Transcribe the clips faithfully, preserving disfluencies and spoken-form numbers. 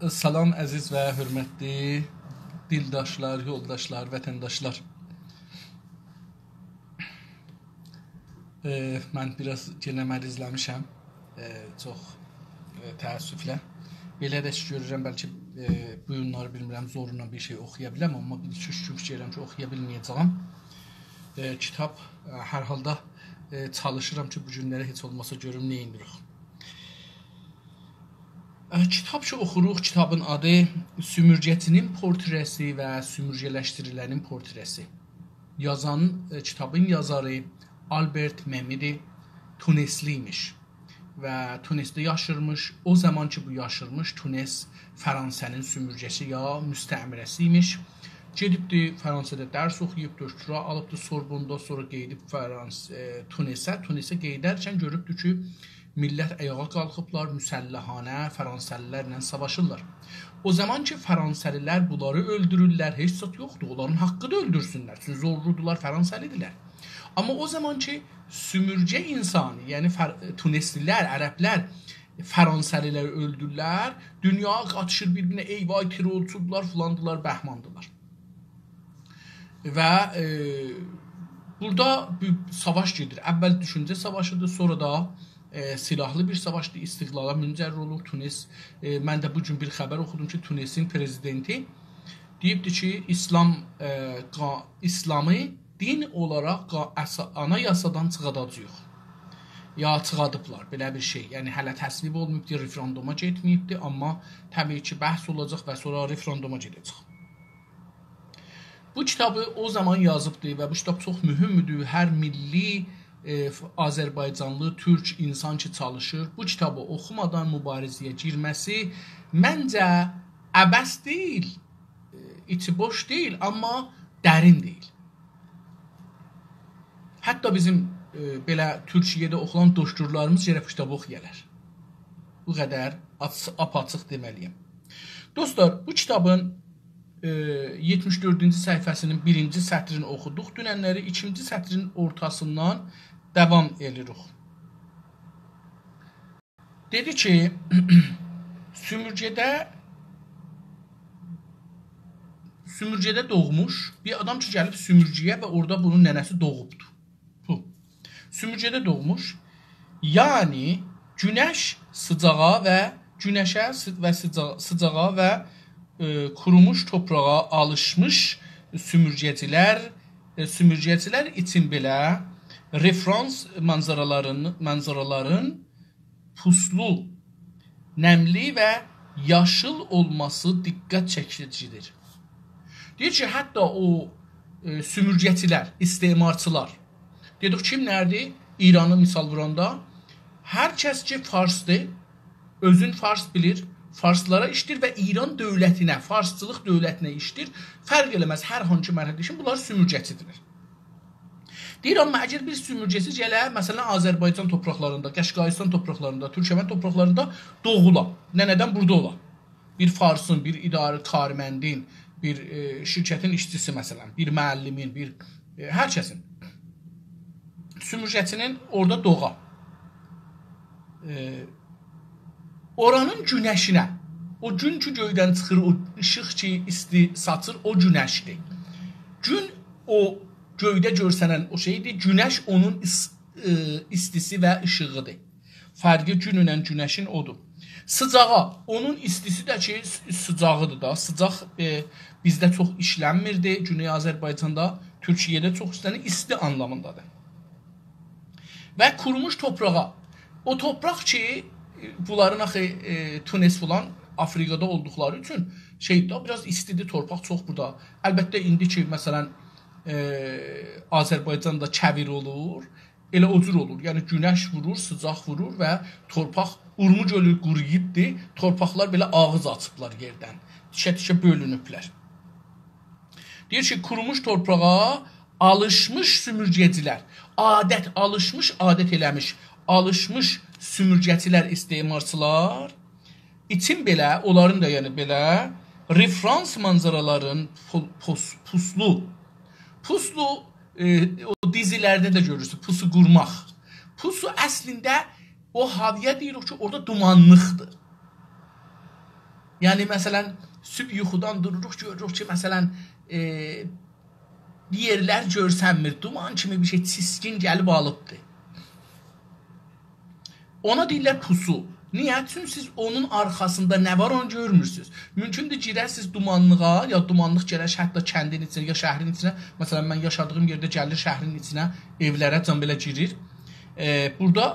سلام، عزیز و حؤرمتلی دیلداشلار، یولداشلار، وطنداشلار. ائ، من بیر آز یئنه مریضله‌میشم. ائ، چوخ، ائ، تأسفله. بئله ده کی گؤرورم، بلکه، ائ، بو گونلری بیلمیرم، زورونان بیر شئی اوخویا بیلم، آمما بیر ایکی اوچ گون فیکیر ائدیرم کی، اوخویا بیلمه‌یه‌جه‌یم. ائ، کیتاب، ائ، هر حالدا، ائ، چالیشیرام کی، بو گونلری هئچ اولماسا گؤروم نه ائدیریک. ائ، کیتاب کی اوخوروق، کیتابین آدی سومورگه‌چی‌نین پورتره‌سی و سومورگه‌لشدیریلنین پورتره‌سی. یازان، ائ، کیتابین یازاری آلبرت مئمی‌دیر، تونسلی ایمیش و تونسده یاشیرمیش. او زامان کی بو یاشیرمیش، تونس فرانسه‌نین سومورگه‌سی یا مستعمره‌سی ایمیش. گئدیبدی فرانسه‌ده درس اوخویوب، دکترا آلیبدی سوربوندا، سونرا قئییدیب فرانس-، ائ، تونسه. تونسه قئییدرکن گؤروبدو کی، میللت آیاغا قالخیبلار، مسلحانه فرانسه‌لی‌لرله ساواشیرلار. او زامان کی فرانسه‌لی‌لر بونلاری اؤلدورورلر، هئچ زاد یوخدور، اونلارین حاققی‌دیر اؤلدورسونلر، چونکی زورلودولار، فرانسه‌لی‌دیرلر. آمما او زامان کی سومورگه اینسانی، یعنی فر-، تونسلی‌لر، عربلر فرانسه‌لی‌لری اؤلدورورلر، دونیا قاتیشیر بیر-بیرینه، ای وای، ترورچودولار، فلاندیلار، بهماندیلار. و، ائ، بورادا بیر ساواش گئدیر. اول دوشونجه ساواشی‌دیر، سونرا دا، ائ، سیلاحلی بیر ساواشدیر، استقلالا منجر اولور تونس. ائ، من ده بو گون بیر خبر اوخودوم کی، تونسین پرزیدنتی دئییبدی کی، ایسلام، ائ، قا-، ایسلامی دین اولاراق قا-، اسا-، آنایاسادان چیخاداجاغیق. یا چیخادیبلار، بئله بیر شئی. یعنی، هله تصویب اولماییبدی، رفراندوما گئتمه‌ییبدی، آمما طبیعی کی، بحث اولاجاق و سونرا رفراندوما گئده‌جک. بو کیتابی او زامان یازیبدی و بو کیتاب چوخ مهمدور. هر میللی، ائ، ف-، آذربایجانلی، تورک اینسان کی چالیشیر، بو کیتابی اوخومادان موباریزه‌یه گیرمه‌سی، منجه، عبث دئییل، ائ، ایچی بوش دئییل، آمما درین دئییل. حتی بیزیم، ائ، بئله تورکیه‌ده اوخولان دکترلاریمیز گرک بو کیتابی اوخویالار. بو قدر آچ-، آپ‌آچیق دئمه‌لی‌یم. دوستلار، بو کیتابین، ائ، یئتمیش دؤردونجو صفحه‌سینین بیرینجی سطرینی اوخودوق دوننلری، ایکینجی سطرین اورتاسیندان داوام ائدیریک. دئدی کی، سومورگه‌ده، سومورگه‌ده دوغموش بیر آدام کی، گلیب سومورگه‌یه و اورادا بونون ننه‌سی دوغوبدو. بو. سومورگه‌ده دوغموش، یعنی گونش سیجاغا و گونشه سی-، و سیجا-، سیجاغا و، ائ، قوروموش توپراغا آلیشمیش سومورگه‌چی‌لر، ائ، سومورگه‌چی‌لر اوچون بئله رفرانس منظره‌لرین، منظره‌لرین پوسلو، نملی و یاشیل اولماسی دقت چکیجی‌دیر. دئییر کی، حتی او، ائ، سومورگه‌چی‌لر، استعمارچی‌لار، دئدیک کیملردیر؟ ایرانی مثال ووراندا، هر کس کی فارسدیر، اؤزون فارس بیلیر، فارسلارا ایشله‌ییر و ایران دؤولتینه، فارسچیلیق دؤولتینه ایشله‌ییر. فرق ائله‌مز، هر هانسی مرحله‌ده ایشین، بونلار سومورگه‌چی‌دیرلر. دئییر، آمما اگر بیر سومورگه‌چی گله، مثلا، آذربایجان توپراقلاریندا، قشقاییستان توپراقلاریندا، تورکمن توپراقلاریندا دوغولا، ننه‌دن بورادا اولا. بیر فارسین، بیر اداره کارمندین، بیر، ائ، شرکتین ایشچی‌سی، مثلا، بیر معلمین، بیر، ائ، هر کسین. سومورگه‌چی‌نین اورادا دوغا. ائ، اورانین گونشینه، او گون کی گؤیدن چیخیر، او ایشیق کی ایستی ساچیر، او گونشدیر. گون او گؤیده گؤرسنن او شئیدیر، گونش اونون ایس-، ائ، ایستی‌سی و ایشیغی‌دیر. فرقی گونونن گونشین اودور. سیجاغا، اونون ایستی‌سی ده کی س-، سیجاغی‌دیر دا. سیجاق، ائ، بیزده چوخ ایشلنمیردی، گونئی آذربایجاندا، تورکیه‌ده چوخ ایشلنیر، ایستی آنلامیندادیر. و قوروموش توپراغا. او توپراق کی، ائ، بونلارین آخی، ائ، تونس فلان آفریقادا اولدوقلاری اوچون شئی دا، بیر آز ایستی‌دیر توپراق چوخ بورادا. البته، ایندی کی، مثلا، ائ، آذربایجان دا کویر اولور، ائله او جور اولور. یعنی، گونش وورور، سیجاق وورور و توپراق، اورمو گؤلو قورویوبدور، توپراقلار بئله آغیز آچیبلار یئردن. تیکه-تیکه بؤلونوبلر. دئییر کی، قوروموش توپراغا آلیشمیش سومورگه‌چی‌لر، عادت، آلیشمیش، عادت ائله‌میش، آلیشمیش سومورگه‌چی‌لر، استعمارچی‌لار اوچون بئله، اونلارین دا، یعنی، بئله رفرانس منظره‌لرین پو-، پوس-، پوسلو، پوسلو، ائ، او دیزی‌لرده ده گؤرورسونوز، پوسو قورماق. پوسو اصلینده او هاوایا دئییریک کی، اورادا دومانلیقدیر. یعنی، مثلا، صبح یوخودان دوروروق، گؤروروک کی، مثلا، ائ، بیر یئرلر گؤرسنمیر، دومان کیمی بیر شئی چیسکین گلیب آلیبدی. اونا دئییرلر پوسو. نییه؟ چونکی سیز اونون آرخاسیندا نه وار، اونو گؤرمورسونوز. مومکوندور، گیره‌سیز دومانلیغا، یا دومانلیق گله‌ر حتی کندین ایچینه، یا شهرین ایچینه. مثلا، من یاشادیغیم یئرده گلیر شهرین ایچینه، ائولره جان بئله گیریر. ائ، بورادا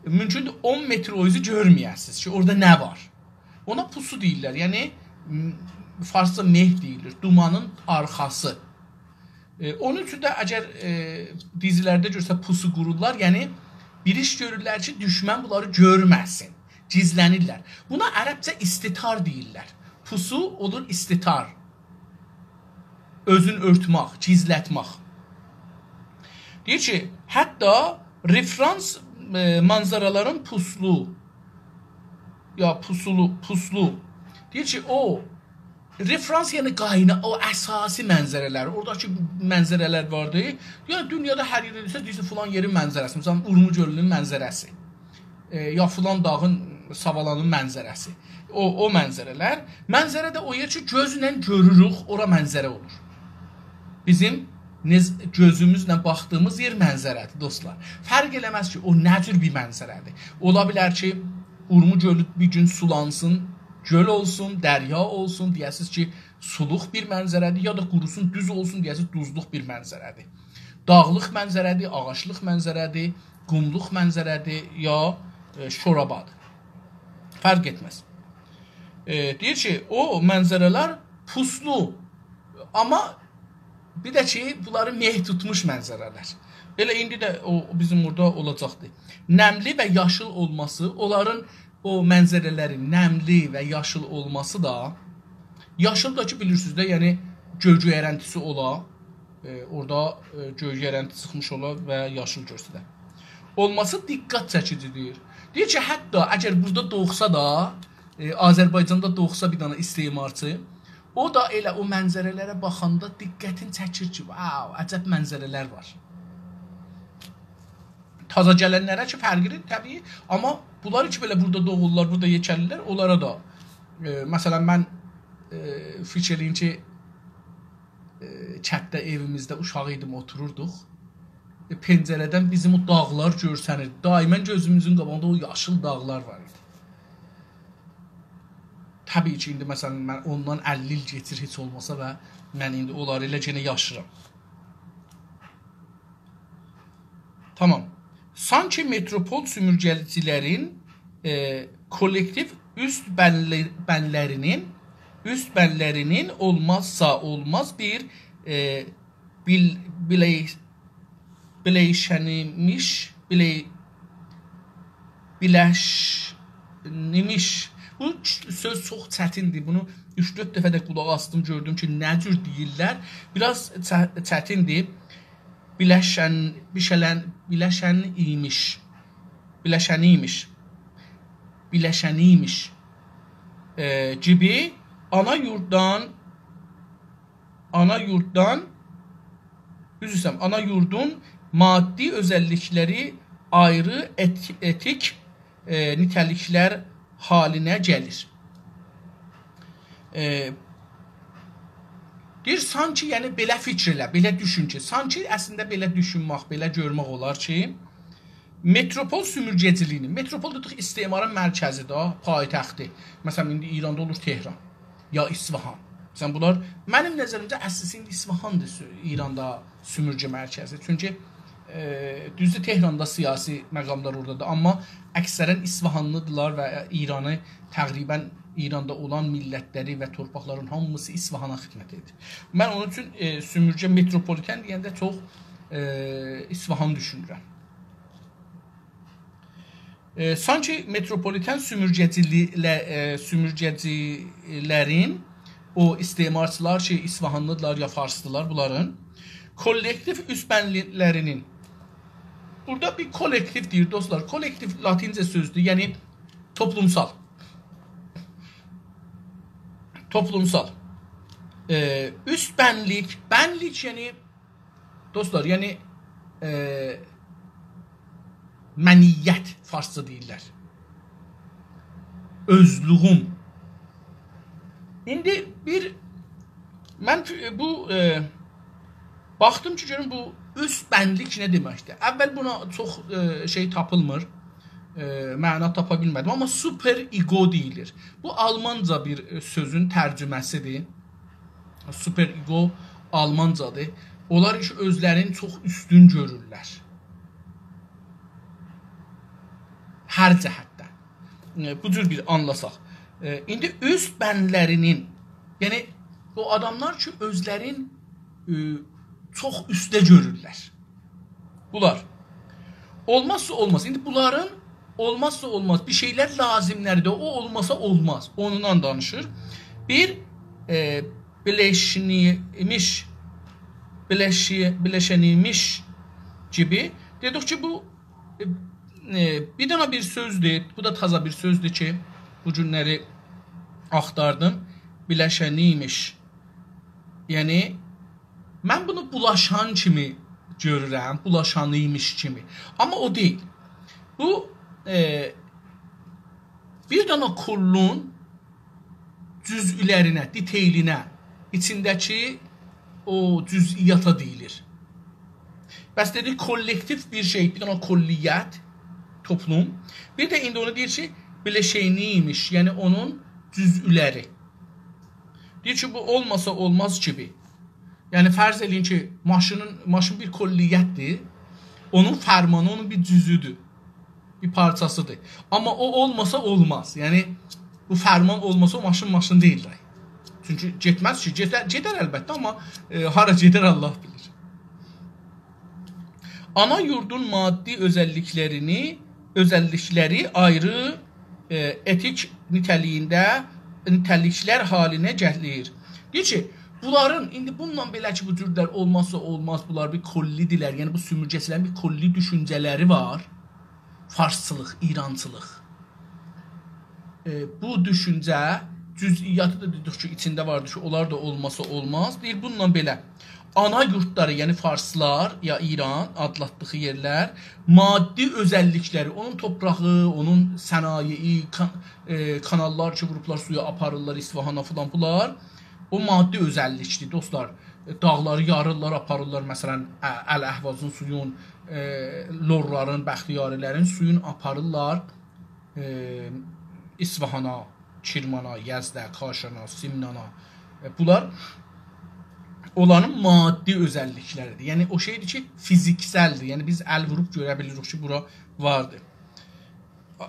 مومکوندور، اون متر او اوزو گؤرمه‌یه‌سینیز کی، اورادا نه وار. اونا پوسو دئییرلر. یعنی، م، فارسجا مه دئییلیر. دومانین آرخاسی. ائ، اونون اوچون ده اگر، ائ، دیزیلرده گؤرسه پوسو قورورلار، یعنی بیر ایش گؤرورلر کی، دوشمن بونلاری گؤرمه‌سین. گیزلنیرلر. بونا عربجه استتار دئییرلر. پوسو اولور استتار. اؤزون اؤرتمک، گیزلتمک. دئییر کی، حتی رفرانس، ائ، منظره‌لرین پوسلو، یا پوسولو، پوسلو. دئییر کی، او رفرانس، یعنی قاینا-، او اساسی منظره‌لر، اوراداکی منظره‌لر واردی. یعنی دونیادا هر یئرده دئسه، دئییرسن، فلان یئرین منظره‌سی، مثلا، اورمو گؤلونون منظره‌سی. ائ، یا فلان داغین، ساوالانین منظره‌سی. او، او منظره‌لر. منظره ده او یئر کی، گؤزله گؤروروک، اورا منظره اولور. بیزیم نئز-، گؤزوموزله باخدیغیمیز یئر منظره‌دیر، دوستلار. فرق ائله‌مز کی، او نه جور بیر منظره‌دیر. اولا بیلر کی، اورمو گؤلو بیر گون سولانسین، گؤل اولسون، دریا اولسون، دئیه‌سیز کی، سولوق بیر منظره‌دیر، یا دا قوروسون، دوز اولسون، دئیه‌سیز دوزلوق بیر منظره‌دیر. داغلیق منظره‌دیر، آغاجلیق منظره‌دیر، قوملوق منظره‌دیر، یا، ائ، شورابادیر. فرق ائتمز. ائ، دئییر کی، او منظره‌لر پوسلو، آمما بیر ده کی، بونلاری مه توتموش منظره‌لر. ائله ایندی ده او بیزیم بورادا اولاجاقدی. نملی و یاشیل اولماسی، اونلارین، او منظره‌لرین نملی و یاشیل اولماسی دا، یاشیل دا کی، بیلیرسینیز ده، یعنی گؤی گؤیرنتیسی اولا، ائ، اورادا، ائ، گؤی گؤیرنتی چیخمیش اولا و یاشیل گؤرسده. اولماسی دقت چکیجی‌دیر. دئییر کی، حتی اگر بورادا دوغسا دا، ائ، آذربایجاندا دوغسا بیر دنه استعمارچی، او دا ائله او منظره‌لره باخاندا دقتین چکیر کی، «واو، عجب منظره‌لر وار.» تازا گلنلره کی، فرقلی‌دیر طبیعی، آمما بونلار کی، بئله بورادا دوغولورلار، بورادا یئکه‌لیرلر، اونلارا دا، ائ، مثلا، من، ائ، فیکیر ائله‌یین کی، ائ، کتده ائویمیزده اوشاق ایدیم، اوتوروردوق. ائ، پنجره‌دن بیزیم او داغلار گؤرسنیر. دائما گؤزوموزون قاباغیندا او یاشیل داغلار وار ایدی. طبیعی کی، ایندی، مثلا، من اوندان اللی ایل کئچیر هئچ اولماسا و من ایندی اونلاری ائله یئنه یاشیرام. تامام. سانکی متروپول سومورگه‌چیلرین، ائ، کولکتیو اوست بنله-، بنلرینین، اوست بنلرینین اولمازسا اولماز بیر، ائ، بیل-، بیلئی-، بیلئیشنیمیش، بیلئی-، بیلشنیمیش. بو سؤز چوخ چتیندیر. بونو اوچ-دؤرد دفعه ده قولاق آسدیم، گؤردوم کی، نه جور دئییرلر. بیر آز چه-، چتیندیر. بیلشن، بیشلن، بیلشن ایمیش. بیلشنیمیش. بیلشنیمیش. ائ، گیبی آنا یورددان، آنا یورددان، عذر ایسته‌ییرم، آنا یوردون مادی اؤزللیکلری آیری ات-، اتیک، ائ، نیته‌لیکلر حالینه گلیر. ائ، دئییر، سانکی، یعنی، بئله فیکیر ائله، بئله دوشون کی، سانکی اصلینده بئله دوشونمک، بئله گؤرمک اولار کی، متروپول سومورگه‌چیلیگینی، متروپول دئدیک، استعمارین مرکزی ده، پایتختی. مثلا، ایندی ایراندا اولور تهران، یا اصفهان. مثلا، بونلار، منیم نظریمده، اصلیسی ایندی اصفهاندیر سو-، ایراندا سومورگه مرکزی. چونکی، ائ، دوزدور، تهراندا سیاسی مقاملار اورادادیر، آمما اکثرا اصفهانلی‌دیرلار و ایرانی، تقریبا ایراندا اولان میللتلری و تورپاقلارین هامیسی اصفهانا خدمت ائدیر. من اونون اوچون، ائ، سومورگه، متروپولیتن دئینده چوخ، ائ، اصفهان دوشونورم. ائ، سانکی متروپولیتن سومورگه‌چیلی-، له-، ائ، سومورگه‌چیلرین، او استعمارچیلار کی، اصفهانلی‌دیرلار یا فارسدیرلار، بونلارین کولکتیو اوست بنلرینین، بورادا بیر کولکتیو دئییر، دوستلار. کولکتیو لاتینجه سؤزدور، یعنی توپلومسال. توپلومسال. ائ، اوست بنلیک، بنلیک، یعنی دوستلار، یعنی، ائ، منیت فارسجا دئییرلر. اؤزلویوم. ایندی بیر، من ف-، بو، ائ، باخدیم کی، گؤروم بو اوست بندلیک نه دئمکدیر. اول بونا چوخ، ائ، شئی تاپیلمیر، ائ، معنا تاپا بیلمه‌دیم. آمما سوپر ایگو دئییلیر. بو آلمانجا بیر، ائ، سؤزون ترجمه‌سیدیر. سوپر ایگو آلمانجادیر. اونلار کی، اؤزلرینی چوخ اوستون گؤرورلر. هر جهتدن. ائ، بو جور بیر آنلاساق. ائ، ایندی اوست بندلرینین، یعنی او آداملار کی، اؤزلرین، ائ، چوخ اوسته گؤرورلر. بونلار. اولمازسا اولماز. ایندی بونلارین اولمازسا اولماز. بیر شئیلر لازیملردیر. او اولماسا اولماز. اوندان دانیشیر. بیر، ائ، بیلشنیمیش، بیلشی-، بیلشنیمیش کیمی. دئدیک کی، بو، ائ، ائ، بیر دنه بیر سؤزدور. بو دا تازا بیر سؤزدور کی، بو گونلری آختاردیم. بیلشنیمیش. یعنی، من بونو بولاشان کیمی گؤرورم، بولاشانیمیش کیمی. آمما او دئییل. بو، ائ، بیر دنه کلون جزئی‌لرینه، دیتئیلینه، ایچینده‌کی او جزئیاتا دئییلیر. پس دئدیک، کولکتیو بیر شئی، بیر دنه کلیت، توپلوم. بیر ده ایندی اونو دئییر کی، بیلشنیمیش، یعنی اونون جزئی‌لری. دئییر کی، بو اولماسا اولماز کیمی. یعنی، فرض ائله‌یین کی، ماشینین، ماشین بیر کلیتدیر، اونون فرمانی اونون بیر جزئودور، بیر پارچاسیدیر. آمما او اولماسا اولماز. یعنی، بو فرمان اولماسا او ماشین ماشین دئییل ده. چونکی گئتمز کی، گئدر، گئدر البته، آمما، ائ، هارا گئدر الله بیلیر. آنا یوردون مادی اؤزللیکلرینی، اؤزللیکلری آیری، ائ، ائتیک نیته‌لیگینده، نیته‌لیکلر حالینه گلیر. دئییر کی، بونلارین، ایندی بونونلا بئله کی، بو جورلر اولمازسا اولماز، بونلار بیر کلی‌دیرلر، یعنی بو سومورگه‌چی‌لرین بیر کلی دوشونجه‌لری وار. فارسچیلیق، ایرانچیلیق. ائ، بو دوشونجه جزئیاتی دا دئدیک کی، ایچینده واردی کی، اونلار دا اولماسا اولماز. دئییر، بونونلا بئله آنا یوردلاری، یعنی فارسلار، یا ایران آدلاتدیغی یئرلر، مادی اؤزللیکلری، اونون توپراغی، اونون صنایعی، کا-، ائ، کاناللار کی، ووروبلار سویا، آپاریرلار اصفهانا فلان، بونلار او مادی اؤزللیکدیر، دوستلار. داغلاری یاریرلار، آپاریرلار، مثلا، ا-، الاحوازین سویون، ائ، لورلارین، بختیاری‌لرین سویون آپاریرلار، ائ، اصفهانا، کرمانا، یزده، کاشانا، سمنانا. ائ، بونلار اونلارین مادی اؤزللیکلریدیر. یعنی، او شئیدیر کی، فیزیکسلدیر. یعنی، بیز ال ووروب گؤره بیلیریک کی، بورا واردیر.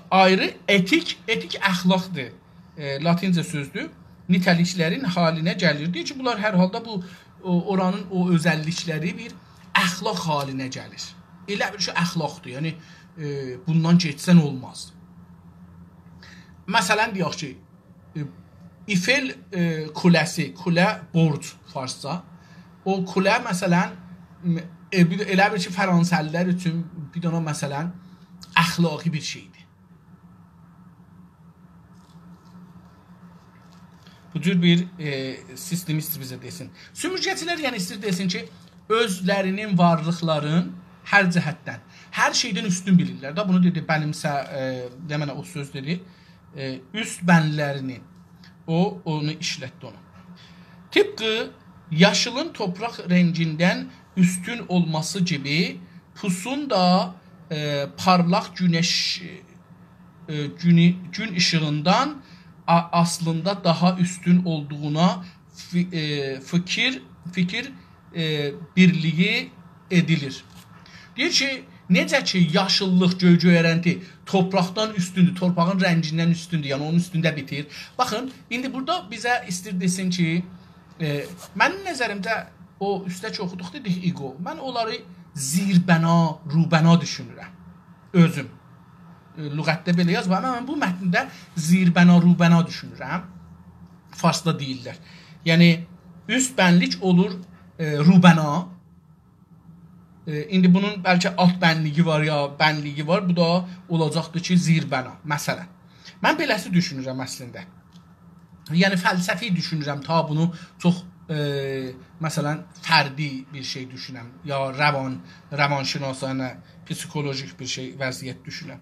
آیری ائتیک، ائتیک اخلاقدیر. ائ، لاتینجه سؤزدور. نیته‌لیکلرین حالینه گلیر. دئییر کی، بونلار هر حالدا بو، او، اورانین او اؤزللیکلری بیر اخلاق حالینه گلیر. ائله بیر شئی اخلاقدیر. یعنی، ائ، بوندان گئتسن اولماز. مثلا، دئیک کی، ائ، ایفل، ائ، کوله‌سی، کوله برج فارسجا. او کوله، مثلا، م، ائ، بیر، ائله بیر کی، فرانسه‌لی‌لر اوچون بیر دنه، مثلا، اخلاقی بیر شئیدیر. بو جور بیر، ائ، سیستم ایستیر بیزه دئسین. سومورگه‌چی‌لر، یعنی، ایستیر دئسین کی، اؤزلرینین وارلیقلارین هر جهتدن، هر شئیدن اوستون بیلیرلر ده. بونو دئدی، بنیمسه، ائ، دئمه‌لی او سؤز دئدی. ائ، اوست بندلرینی، او، اونو ایشلتدی اونو. طبق یاشیلین توپراق رنگیندن اوستون اولماسی کیمی پوسون دا، ائ، پارلاق گونش، ائ، گونو-، گون ایشیغیندان آ-، آسلیندا داها اوستون اولدوغونا فی-، ائ، فیکیر، فیکیر، ائ، بیرلیگی ائدیلیر. دئییر کی، نئجه کی، یاشیللیق، گؤی-گؤیرنتی توپراقدان اوستوندور، توپراغین رنگیندن اوستوندور، یعنی اونون اوستونده بیتیر. باخین، ایندی بورادا بیزه ایستیر دئسین کی، ائ، منیم نظریمده او اوسته کی اوخودوق دئدیک، ایگو. من اونلاری زیربنا، روبنا دوشونورم. اؤزوم. ائ، لغتده بئله یازمیر، آمما من بو متنده زیربنا، روبنا دوشونورم. فارسدا دئییرلر. یعنی، اوست بندلیک اولور، ائ، روبنا. ائ، ایندی بونون بلکه آلت بندلیگی وار، یا بندلیگی وار، بو دا اولاجاقدیر کی، زیربنا، مثلا. من بئله‌سی دوشونورم اصلینده. یعنی، فلسفی دوشونورم، تا بونو چوخ، ائ، مثلا، فردی بیر شئی دوشونم، یا روان، روانشناسانه، پسیکولوژیک بیر شئی، وضعیت دوشونم.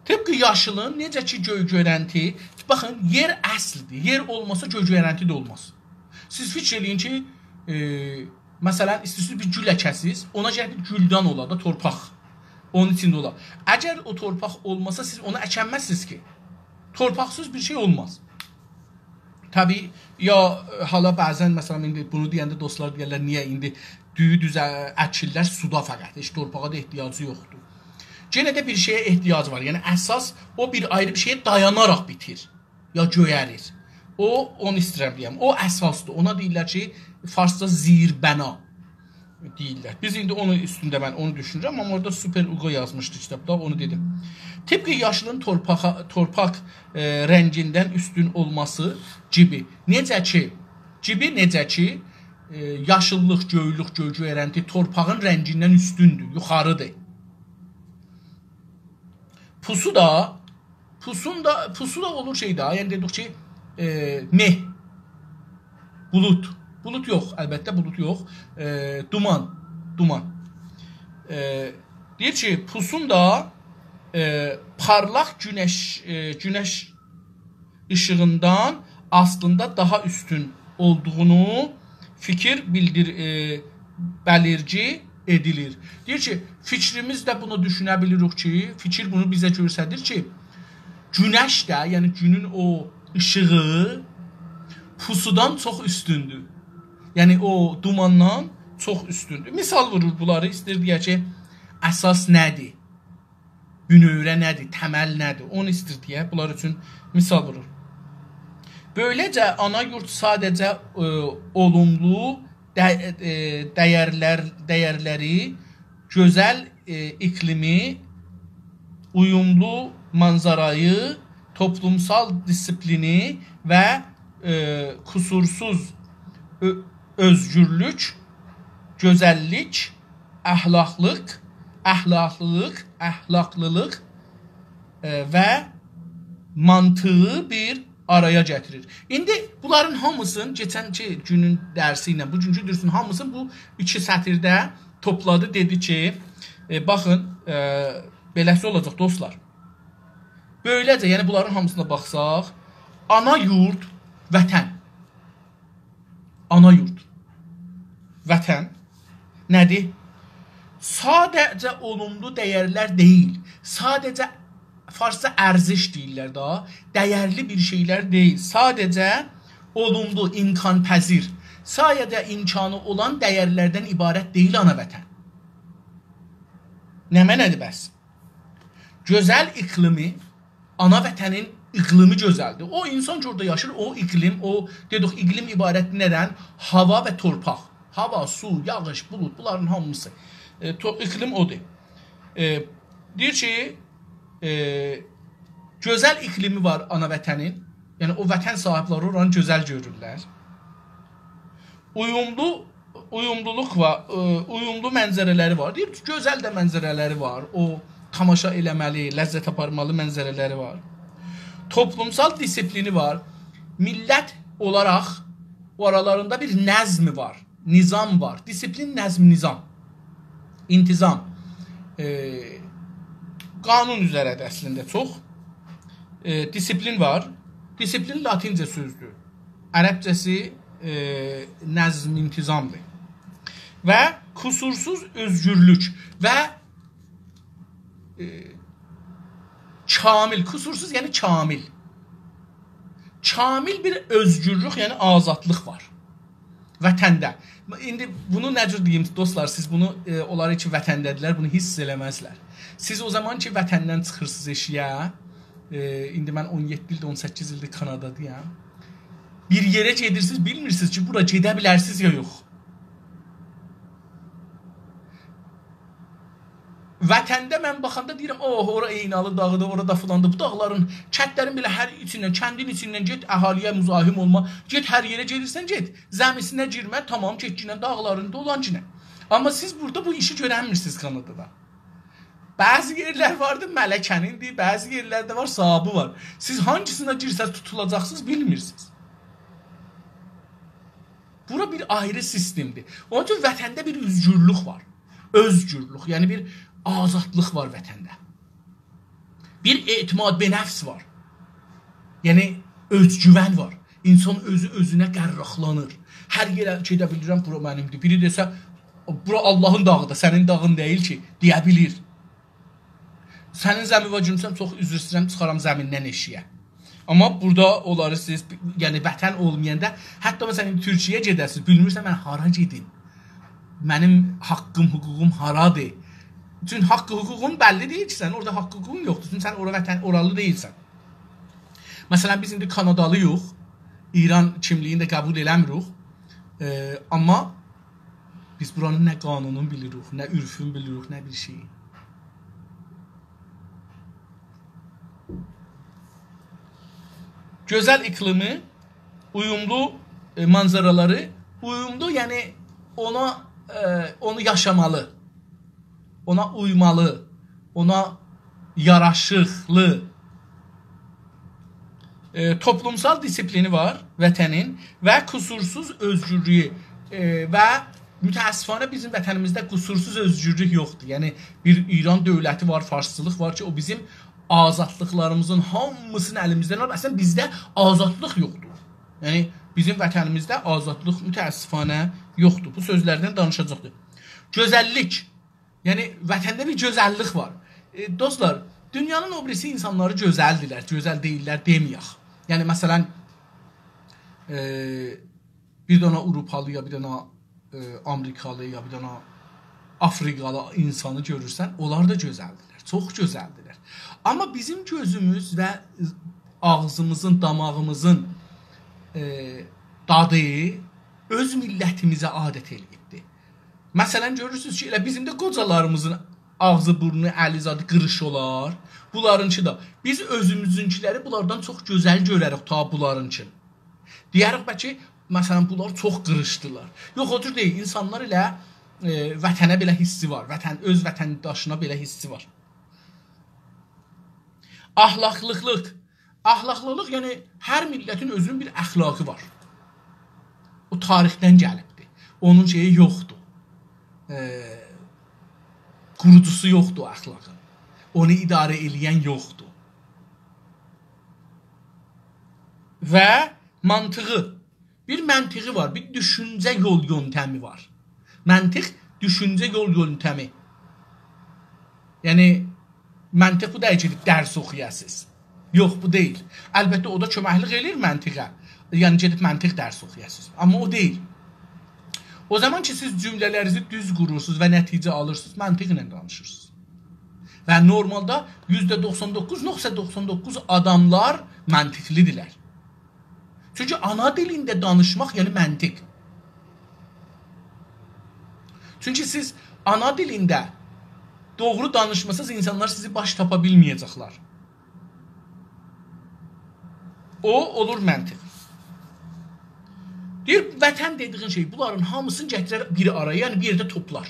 طبق یاشیلین نئجه کی گؤی گؤرنتی، باخین، یئر اصلدیر. یئر اولماسا گؤی گؤرنتی ده اولماز. سیز فیکیر ائله‌یین کی، ائ، مثلا، ایسته‌ییرسینیز بیر گول اکه‌سیز، اونا گرک گولدن اولا دا تورپاق. اونون ایچینده اولا. اگر او تورپاق اولماسا، سیز اونو اکنمزسینیز کی. تورپاقسیز بیر شئی اولماز. طبیعی، یا، ائ، حالا بعضا، مثلا، ایندی بونو دئینده دوستلار دئیرلر، «نییه ایندی دویو دوزه اکیرلر سودا فقط، هئچ تورپاغا دا احتیاجی یوخدور.» یئنه ده بیر شئیه احتیاجی وار. یعنی، اساس او بیر آیری بیر شئیه دایاناراق بیتیر، یا گؤیریر. او، اونو ایسته‌ییرم دئیم. او اساسدیر. اونا دئییرلر کی، فارسجا زیربنا دئییرلر. بیز ایندی اونون اوستونده، من اونو دوشونورم، آمما اورادا سوپر اوگو یازمیشدی کیتابدا، اونو دئدیم. طبق یاشیلین تورپاق، تورپاق، ائ، رنگیندن اوستون اولماسی کیمی. نئجه کی، کیمی نئجه کی، ائ، یاشیللیق، گؤیلوک، گؤی گؤرنتی تورپاغین رنگیندن اوستوندور، یوخاریدیر. پوسو دا، پوسون دا، پوسو دا اولور شئی ده، یعنی دئدیک کی، ائ، مه، بولود. بولود یوخ، البته بولود یوخ. ائ، دومان، دومان. ائ، دئییر کی، پوسون دا، ائ، پارلاق گونش، ائ، گونش ایشیغیندان آسلیندا داها اوستون اولدوغونو فیکیر بیلدیر، ائ، بلیرگی ائدیلیر. دئییر کی، فیکریمیزله بونو دوشونه بیلیریک کی، فیکیر بونو بیزه گؤستریر کی، گونش ده، یعنی گونون او ایشیغی پوسودان چوخ اوستوندور. یعنی او دوماندان چوخ اوستوندور. مثال وورور بونلاری، ایسته‌ییر دئیه کی، اساس نه‌دیر؟ بونؤوره نه‌دیر؟ تمل نه‌دیر؟ اونو ایسته‌ییر دئیه بونلار اوچون مثال وورور. بؤیله‌جه آنا یورد ساده‌جه، ائ، اولوملو ده-، ائ، دَیَرلر، دَیَرلری، گؤزل، ائ، ایقلیمی، اویوملو منظره‌یی، توپلومسال دیسیپلینی و، ائ، قصورسوز اؤ-، اؤزگورلوک، گؤزللیک، اخلاقلیق، اخلاقلیلیق، اخلاقلیلیق، ائ، و منطقی بیر آرایا گتیریر. ایندی بونلارین هامیسینی کئچنکی گونون درسی ایله بوگونکو درسون هامیسینی بو ایکی سطیرده توپلادی، دئدی کی، ائ، باخین، ائ، بئله‌سی اولاجاق، دوستلار. بؤیله‌جه، یعنی بونلارین هامیسینا باخساق، آنا یورد، وطن. آنا یورد، وطن نه‌دیر؟ ساده‌جه اولوملو دَیَرلر دئییل، ساده‌جه، فارسجا ارزش دئییرلر ده، دَیَرلی بیر شئیلر دئییل. ساده‌جه اولوملو، امکان‌پذیر، ساده‌جه امکانی اولان دَیَرلردن عبارت دئییل آنا وطن. نمنه‌دیر بس؟ گؤزل ایقلیمی، آنا وطنین ایقلیمی گؤزلدیر. او اینسان کی، اورادا یاشیر، او ایقلیم، او، دئدیک، ایقلیم عبارتدیر نه‌دن؟ هاوا و تورپاق. هاوا، سو، یاغیش، بولود، بونلارین هامیسی. ائ، تو-، ایقلیم اودور. ائ، دئییر کی، ائ، گؤزل ایقلیمی وار آنا وطنین. یعنی، او وطن صاحیبلری اورانی گؤزل گؤرورلر. اویوملو، اویوملولوق وار، ائ، اویوملو منظره‌لری وار. دئییر کی، گؤزل ده منظره‌لری وار. او تماشا ائله‌مه‌لی، لذت آپارمالی منظره‌لری وار. توپلومسال دیسیپلینی وار. میللت اولاراق آرالاریندا بیر نظمی وار، نظام وار. دیسیپلین، نظم، نظام. انتظام. ائ، قانون اوزره‌دیر اصلینده چوخ. ائ، دیسیپلین وار. دیسیپلین لاتینجه سؤزدور. عربجه‌سی، ائ، نظم، انتظامدیر. و قصورسوز اؤزگورلوک و، ائ، کامل، قصورسوز، یعنی کامل. کامل بیر اؤزگورلوک، یعنی آزادلیق وار وطنده. ایندی بونو نه جور دئییم، دوستلار، سیز بونو، ائ، اونلار کی وطنده‌دیرلر، بونو حس ائله‌مزلر. سیز او زامان کی وطندن چیخیرسینیز ائشییه، ائ، ایندی من اون یئددی ایلدیر، اون سککیز ایلدیر کانادادایام. بیر یئره گئدیرسینیز، بیلمیرسینیز کی، بورا گئده بیلرسینیز یا یوخ. وطنده من باخاندا دئییرم، «اوه، اورا عینالی داغیدیر، اورادا فیلاندیر.» بو داغلارین، کندلرین بئله هر ایچیندن، کندین ایچیندن گئت، اهالی‌یه مزاحم اولما. گئت، هر یئره گئدیرسن، گئت. زمی‌سینه گیرمه، تامام، گئت، گینن داغلارین دولان گینن. آمما سیز بورادا بو ایشی گؤرنمیرسینیز کانادادا. بعضی یئرلر واردی ملکه‌نیندیر، بعضی یئرلرده وار، صاحابی وار. سیز هانگیسینا گیرسز توتولاجاقسینیز، بیلمیرسینیز. بورا بیر آیری سیستمدیر. اونون اوچون وطنده بیر اؤزگورلوک وار. اؤزگورلوک، یعنی بیر آزادلیق وار وطنده. بیر اعتماد به نفس وار. یعنی، اؤزگوون وار. اینسان اؤزو اؤزونه قرقلانیر. هر یئره گئده بیلیرم، بورا منیمدیر. بیری دئسه، «بورا آللاهین داغیدیر، سنین داغین دئییل کی»، دئیه بیلیر. سنین زمین وار، گؤرورسن، چوخ عذر ایسته‌ییرم، چیخارام زمیندن ائشیگه. آمما بورادا اونلاری سیز، یعنی وطن اولمایاندا، حتی مثلا، ایندی تورکیه‌یه گئده‌سیز، بیلمیرسن، من هارا گئدیم؟ منیم حاققیم، حقوقوم هارادیر؟ چون حاق حقوقون بللی دئییل کی، سنین اورادا حاق حقوقون یوخدور. چون سن اورا وطن، اورالی دئییلسن. مثلا، بیز ایندی کانادالی‌ییق، ایران کیملیگینی ده قبول ائله‌میریک. ائ، آمما بیز بورانین نه قانونون بیلیریک، نه عرفون بیلیریک، نه بیر شئی. گؤزل اقلیمی، اویوملو، ائ، منظره‌لری، اویوملو، یعنی اونا، ائ، اونو یاشامالی، اونا اویمالی، اونا یاراشیقلی، ائ، توپلومسال دیسیپلینی وار وطنین و قصورسوز اؤزگورلویو، ائ، و متأسفانه بیزیم وطنیمیزده قصورسوز اؤزگورلوک یوخدور. یعنی، بیر ایران دؤولتی وار، فارسچیلیق وار کی، او بیزیم آزادلیقلاریمیزین هامیسینی الیمیزدن آلیب. اصلا، بیزده آزادلیق یوخدور. یعنی، بیزیم وطنیمیزده آزادلیق متأسفانه یوخدور. بو سؤزلردن دانیشاجاقدیر. گؤزللیک. یعنی، وطنده بیر گؤزللیک وار. ائ، دوستلار، دونیانین او بیریسی اینسانلاری گؤزلدیرلر، گؤزل دئییللر دئمه‌یک. یعنی، مثلا، ائ، بیر دنه آوروپالی یا بیر دنه، ائ، آمریکالی یا بیر دنه آفریقالی اینسانی گؤرورسن، اونلار دا گؤزلدیرلر، چوخ گؤزلدیرلر. آمما بیزیم گؤزوموز و آغزیمیزین، داماغیمیزین، ائ، دادی اؤز میللتیمیزه عادت ائله‌ییبدیر. مثلا، گؤرورسونوز کی، ائله بیزیم ده قوجالاریمیزین آغزی، بورنو، الی، زادی قیریش اولار. بونلارینکی دا. بیز اؤزوموزونکیلری بونلاردان چوخ گؤزل گؤرریک، تا بونلارینکین. دئیه‌ریک، بلکه، مثلا، بونلار چوخ قیریشدیلار. یوخ، او جور دئییل. اینسانلار ائله، ائ، وطنه بئله حیسی وار. وطن، اؤز وطنداشینا بئله حیسی وار. اخلاقلیلیق. اخلاقلیلیق، یعنی هر میللتین اؤزونون بیر اخلاقی وار. او تاریخدن گلیبدیر. اونون شئیی یوخدور. ائ، قوروجوسو یوخدور اخلاقین. اونو اداره ائله‌ین یوخدور. و منطقی. بیر منطقی وار، بیر دوشونجه یول یؤنتمی وار. منطق، دوشونجه یول یؤنتمی. یعنی، منطق بو دئییل کی، درس اوخویاسینیز. یوخ، بو دئییل. البته، او دا کؤمکلیک ائله‌ییر منطقه. یعنی، گئدیب منطق درس اوخویاسینیز. آمما او دئییل. او زامان کی، سیز جمله‌لرینیزی دوز قورورسونوز و نتیجه آلیرسینیز، منطقله دانیشیرسینیز. و نورمالدا یوزده دوخسان دوققوز نقطه دوخسان دوققوز آداملار منطقلی‌دیرلر. چونکی آنا دیلینده دانیشماق، یعنی منطق. چونکی سیز آنا دیلینده دوغرو دانیشماسانیز، اینسانلار سیزی باش تاپا بیلمه‌یه‌جکلر. او اولور منطق. دئییر، وطن دئدیگین شئی، بونلارین هامیسینی گتیرر بیر آرایا، یعنی بیر یئرده توپلار.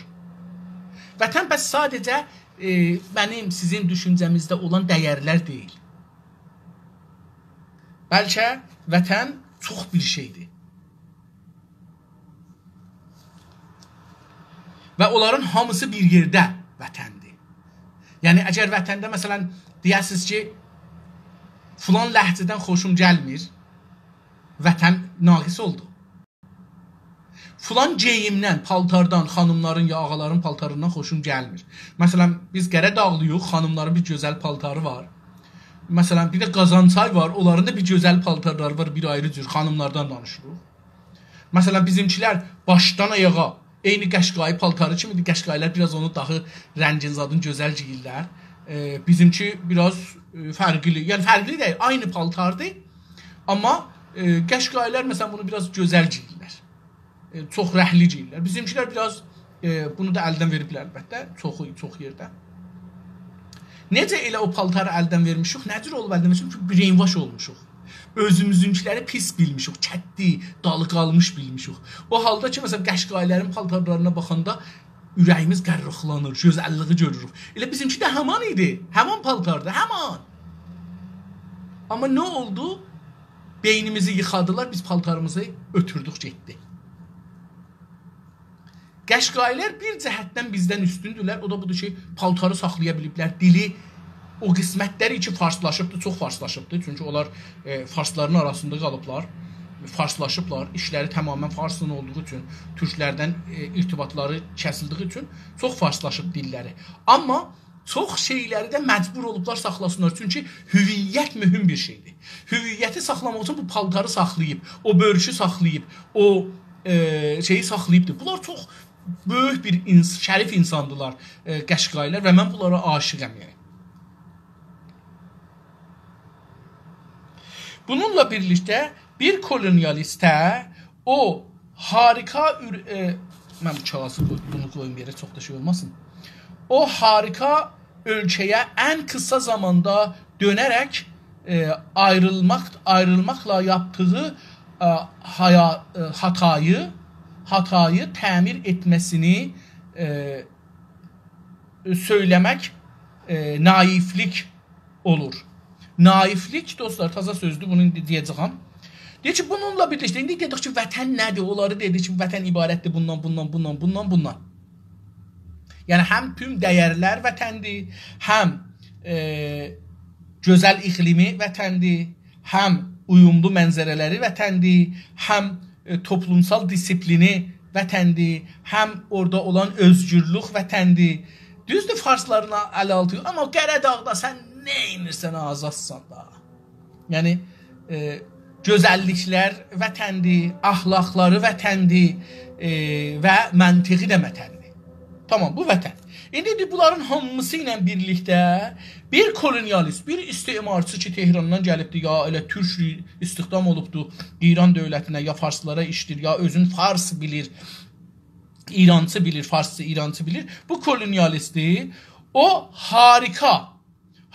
وطن بس ساده‌جه، ائ، منیم، سیزین دوشونجه‌میزده اولان دَیَرلر دئییل. بلکه وطن چوخ بیر شئیدیر. و اونلارین هامیسی بیر یئرده وطندیر. یعنی، اگر وطنده، مثلا، دئیه‌سینیز کی، فلان لهجه‌دن خوشوم گلمیر، وطن ناقص اولدو. فلان گئییمدن، پالتاردان، خانیملارین یا آغالارین پالتاریندان خوشوم گلمیر. مثلا، بیز قاراداغلی‌ییق، خانیملارین بیر گؤزل پالتاری وار. مثلا، بیر ده قازانچای وار، اونلارین دا بیر گؤزل پالتارلاری وار، بیر آیری جور، خانیملاردان دانیشیریق. مثلا، بیزیمکیلر باشدان آیاغا عینی قشقایی پالتاری کیمی‌دیر. قشقایی‌لر بیر آز اونو داها رنگین زادین گؤزل گئییرلر. ائ، بیزیمکی بیر آز، ائ، فرقلی. یعنی، فرقلی دئییل، عینی پالتاردیر. آمما، ائ، قشقایی‌لر، مثلا، بونو بیر آز گؤزل گئییرلر. ائ، چوخ رنگلی گئییرلر. بیزیمکیلر بیر آز، ائ، بونو دا الدن وئریبلر، البته، چوخو، چوخ یئرده. نئجه ائله او پالتاری الدن وئرمیشیک؟ نه جور اولوب الدن وئرمیشیک؟ چونکی brainwash اولموشوق. اؤزوموزونکیلری پیس بیلمیشیک، کتدی، دالی قالمیش بیلمیشک. او حالدا کی، مثلا، قشقایی‌لرین پالتارلارینا باخاندا اوره‌ییمیز قیریقلانیر، گؤزللیگی گؤروروک. ائله بیزیمکی ده همان ایدی، همان پالتاردی، همان. آمما نه اولدو؟ بئینیمیزی ییخادیلار، بیز پالتاریمیزی اؤتوردوک، گئتدی. قشقایی‌لر بیر جهتدن بیزدن اوستوندورلر، او دا بودور کی، پالتاری ساخلایا بیلیبلر، دیلی او قسمتلری کی فارسلاشیبدیر، چوخ فارسلاشیبدیر. چونکی اونلار، ائ، فارسلارین آراسیندا قالیبلار، فارسلاشیبلار. ایشلری تمامیله فارسلا اولدوغو اوچون، تورکلردن، ائ، ارتباطلاری کسیلدیگی اوچون چوخ فارسلاشیب دیللری. آمما چوخ شئیلری ده مجبور اولوبلار ساخلاسینلار. چونکی هویت مهم بیر شئیدیر. هویتی ساخلاماق اوچون بو پالتاری ساخلاییب، او بؤرکو ساخلاییب، او، ائ، شئیی ساخلاییبدیر. بونلار چوخ بؤیوک بیر اینس-، شریف اینساندیلار، ائ، قشقایی‌لر و من بونلارا عاشیقم، یعنی. بونونلا بیرلیکده بیر کولونیالیسته او هاریکا اور-، ائ، من بو کاغیذی قوی-، بونو قویوم یئره، چوخ دا شئی اولماسین. او هاریکا اؤلکه‌یه ان قیسا زاماندا دؤنه‌رک، ائ، آیریلماق، آیریلماقلا یاپدیغی، ائ، هایا-، ائ، هاتایی، هاتایی تعمیر ائتمه‌سینی، ائ، سؤیله‌مک، ائ، ناییفلیک اولور. ناییفلیک، دوستلار، تازا سؤزدور، بونو ایندی دئیه‌جه‌یم. دئییر کی، بونونلا بیرلیکده، ایندی دئدیک کی، وطن نه‌دیر؟ اونلاری دئدیک کی، وطن عبارتدیر بوندان، بوندان، بوندان، بوندان، بوندان. یعنی، هم توم دَیَرلر وطندیر، هم، ائ، گؤزل اقلیمی وطندیر، هم اویوملو منظره‌لری وطندیر، هم، ائ، توپلومسال دیسیپلینی وطندیر، هم اورادا اولان اؤزگورلوک وطندیر. دوزدور، فارسلارین الی آلتی، آمما قاراداغدا سن نئینیرسن، آزادسان دا. یعنی، ائ، گؤزللیکلر وطندیر، اخلاقلاری وطندیر، ائ، و منطقی ده وطندیر. تامام، بو وطن. ایندی بونلارین هامیسی ایله بیرلیکده بیر کولونیالیست، بیر استعمارچی کی، تهراندان گلیبدی، یا ائله تورک استخدام اولوبدو ایران دؤولتینه، یا فارسلارا ایشله‌ییر، یا اؤزون فارس بیلیر، ایرانچی بیلیر، فارسچی ایرانچی بیلیر. بو کولونیالیستدیر. او هاریکا،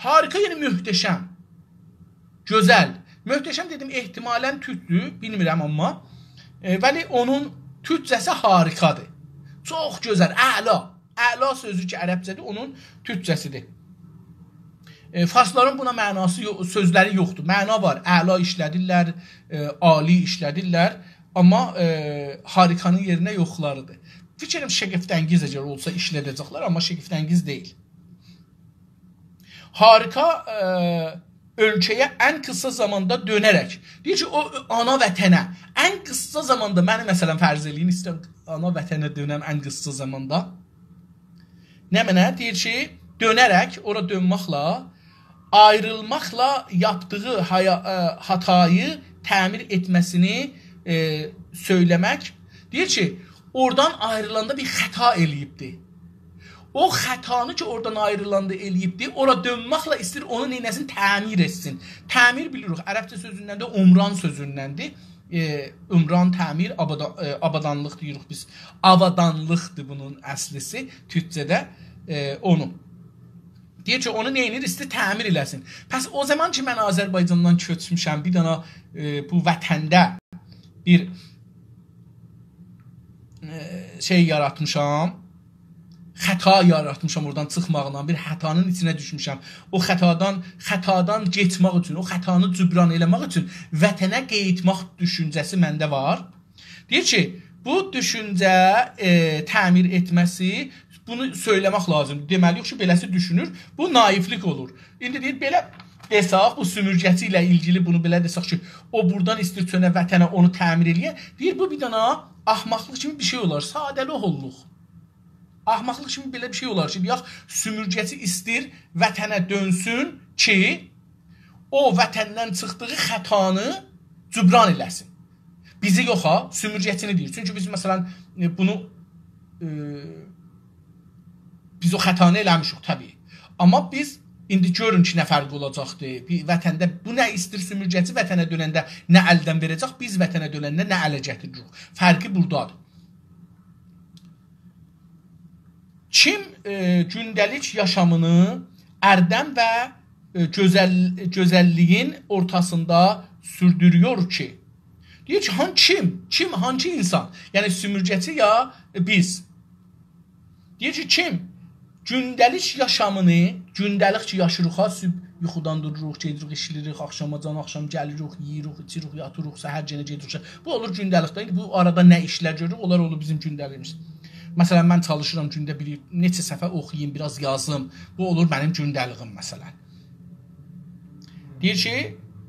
هاریکا، یعنی محتشم، گؤزل. محتشم دئدیم، احتمالاً تورکدور، بیلمیرم آمما. ائ، ولی اونون تورکجه‌سی هاریکادیر. چوخ گؤزل، اعلا. اعلا سؤزو کی، عربجه‌دیر، اونون تورکجه‌سیدیر. ائ، فارسلارین بونا معناسی یو-، سؤزلری یوخدور. معنا وار، اعلا ایشله‌دیرلر، ائ، عالی ایشله‌دیرلر. آمما، ائ، هاریکانین یئرینه یوخلاریدیر. فیکریم شگفت‌انگیز اگر اولسا ایشله‌ده‌جکلر، آمما شگفت‌انگیز دئییل. هاریکا، ائ، اؤلکه‌یه ان قیسا زاماندا دؤنه‌رک. دئییر کی، او آنا وطنه ان قیسا زاماندا، منی مثلاً فرض ائله‌یین، ایسته‌ییرم آنا وطنه دؤنم ان قیسا زاماندا. نمنه؟ دئییر کی، دؤنه‌رک، اورا دؤنمکله، آیریلماقلا یاپدیغی هایا-، ائ، هاتایی تعمیر ائتمه‌سینی، ائ، سؤیله‌مک. دئییر کی، اورادان آیریلاندا بیر خطا ائله‌ییبدی. او خطانی کی، اورادان آیریلاندا ائله‌ییبدی، اورا دؤنمکله ایسته‌ییر اونو نئینه‌سین؟ تعمیر ائتسین. تعمیر بیلیریک، عربجه سؤزوندندیر، عمران سؤزوندندیر. ائ، عمران، تعمیر، آبادا-، ائ، آبادانلیق دئییریک بیز. آوادانلیقدیر بونون اصلی‌سی، تورکجه‌ده، ائ، اونو. دئییر کی، اونو نئینیر؟ ایسته‌ییر تعمیر ائله‌سین. پس او زامان کی، من آذربایجاندان کؤچموشم، بیر دنه، ائ، بو وطنده بیر، ائ، شئی یاراتمیشام، خطا یاراتمیشام اورادان چیخماغینان، بیر خطانین ایچینه دوشموشم. او خطادان، خطادان گئچمک اوچون، او خطانی جبران ائله‌مک اوچون وطنه قاییتماق دوشونجه‌سی منده وار. دئییر کی، بو دوشونجه، ائ، تعمیر ائتمه‌سی، بونو سؤیله‌مک لازیمدیر. دئمه‌لی‌ییک کی، بئله‌سی دوشونور، بو ناییفلیک اولور. ایندی دئییر، بئله دئسک، بو سومورگه‌چی ایله ایلگیلی بونو بئله دئسک کی، او بورادان ایسته‌ییر چؤنه وطنه، اونو تعمیر ائله‌یه. دئییر، بو بیر دنه احمقلیق کیمی بیر شئی اولار، ساده‌لیک اوللوق. احمقلیق کیمی بئله بیر شئی اولار کی، دئیک، سومورگه‌چی ایسته‌ییر وطنه دؤنسون کی، او وطندن چیخدیغی خطانی جبران ائله‌سین. بیزی یوخ ها، سومورگه‌چینی دئییر. چونکی بیز، مثلاً، ائ، بونو، ائ، بیز او خطانی ائله‌میشیک، طبیعی. آمما بیز ایندی گؤرون کی، نه فرق اولاجاقدی. بیر وطنده بو نه ایسته‌ییر سومورگه‌چی، وطنه دؤننده نه الدن وئره‌جک، بیز وطنه دؤننده نه اله گتیریریک. فرقی بورادادیر. کیم، ائ، گونده‌لیک یاشامینی اردم و، ائ، گؤزل-، گؤزللیگین اورتاسیندا سوردورویور کی؟ دئییر کی، هان-، کیم؟ کیم؟ هانسی اینسان؟ یعنی سومورگه‌چی یا، ائ، بیز؟ دئییر کی، کیم گونده‌لیک یاشامینی، گونده‌لیک کی، یاشیریق ها، صبح یوخودان دوروروق، گئدیریک، ایشله‌ییریک، آخشاماجان، آخشام گلیریک، یئییریک، ایچیریک، یاتیریق، سحر یئنه گئدیریک. بو اولور گونده‌لیک ده. ایندی بو آرادا نه ایشلر گؤروروک، اونلار اولور بیزیم گونده‌لیگیمیز. مثلاً، من چالیشیرام گونده بیر نئچه صفحه اوخویوم، بیر آز یازیم. بو اولور منیم گونده‌لیگیم، مثلاً. دئییر کی،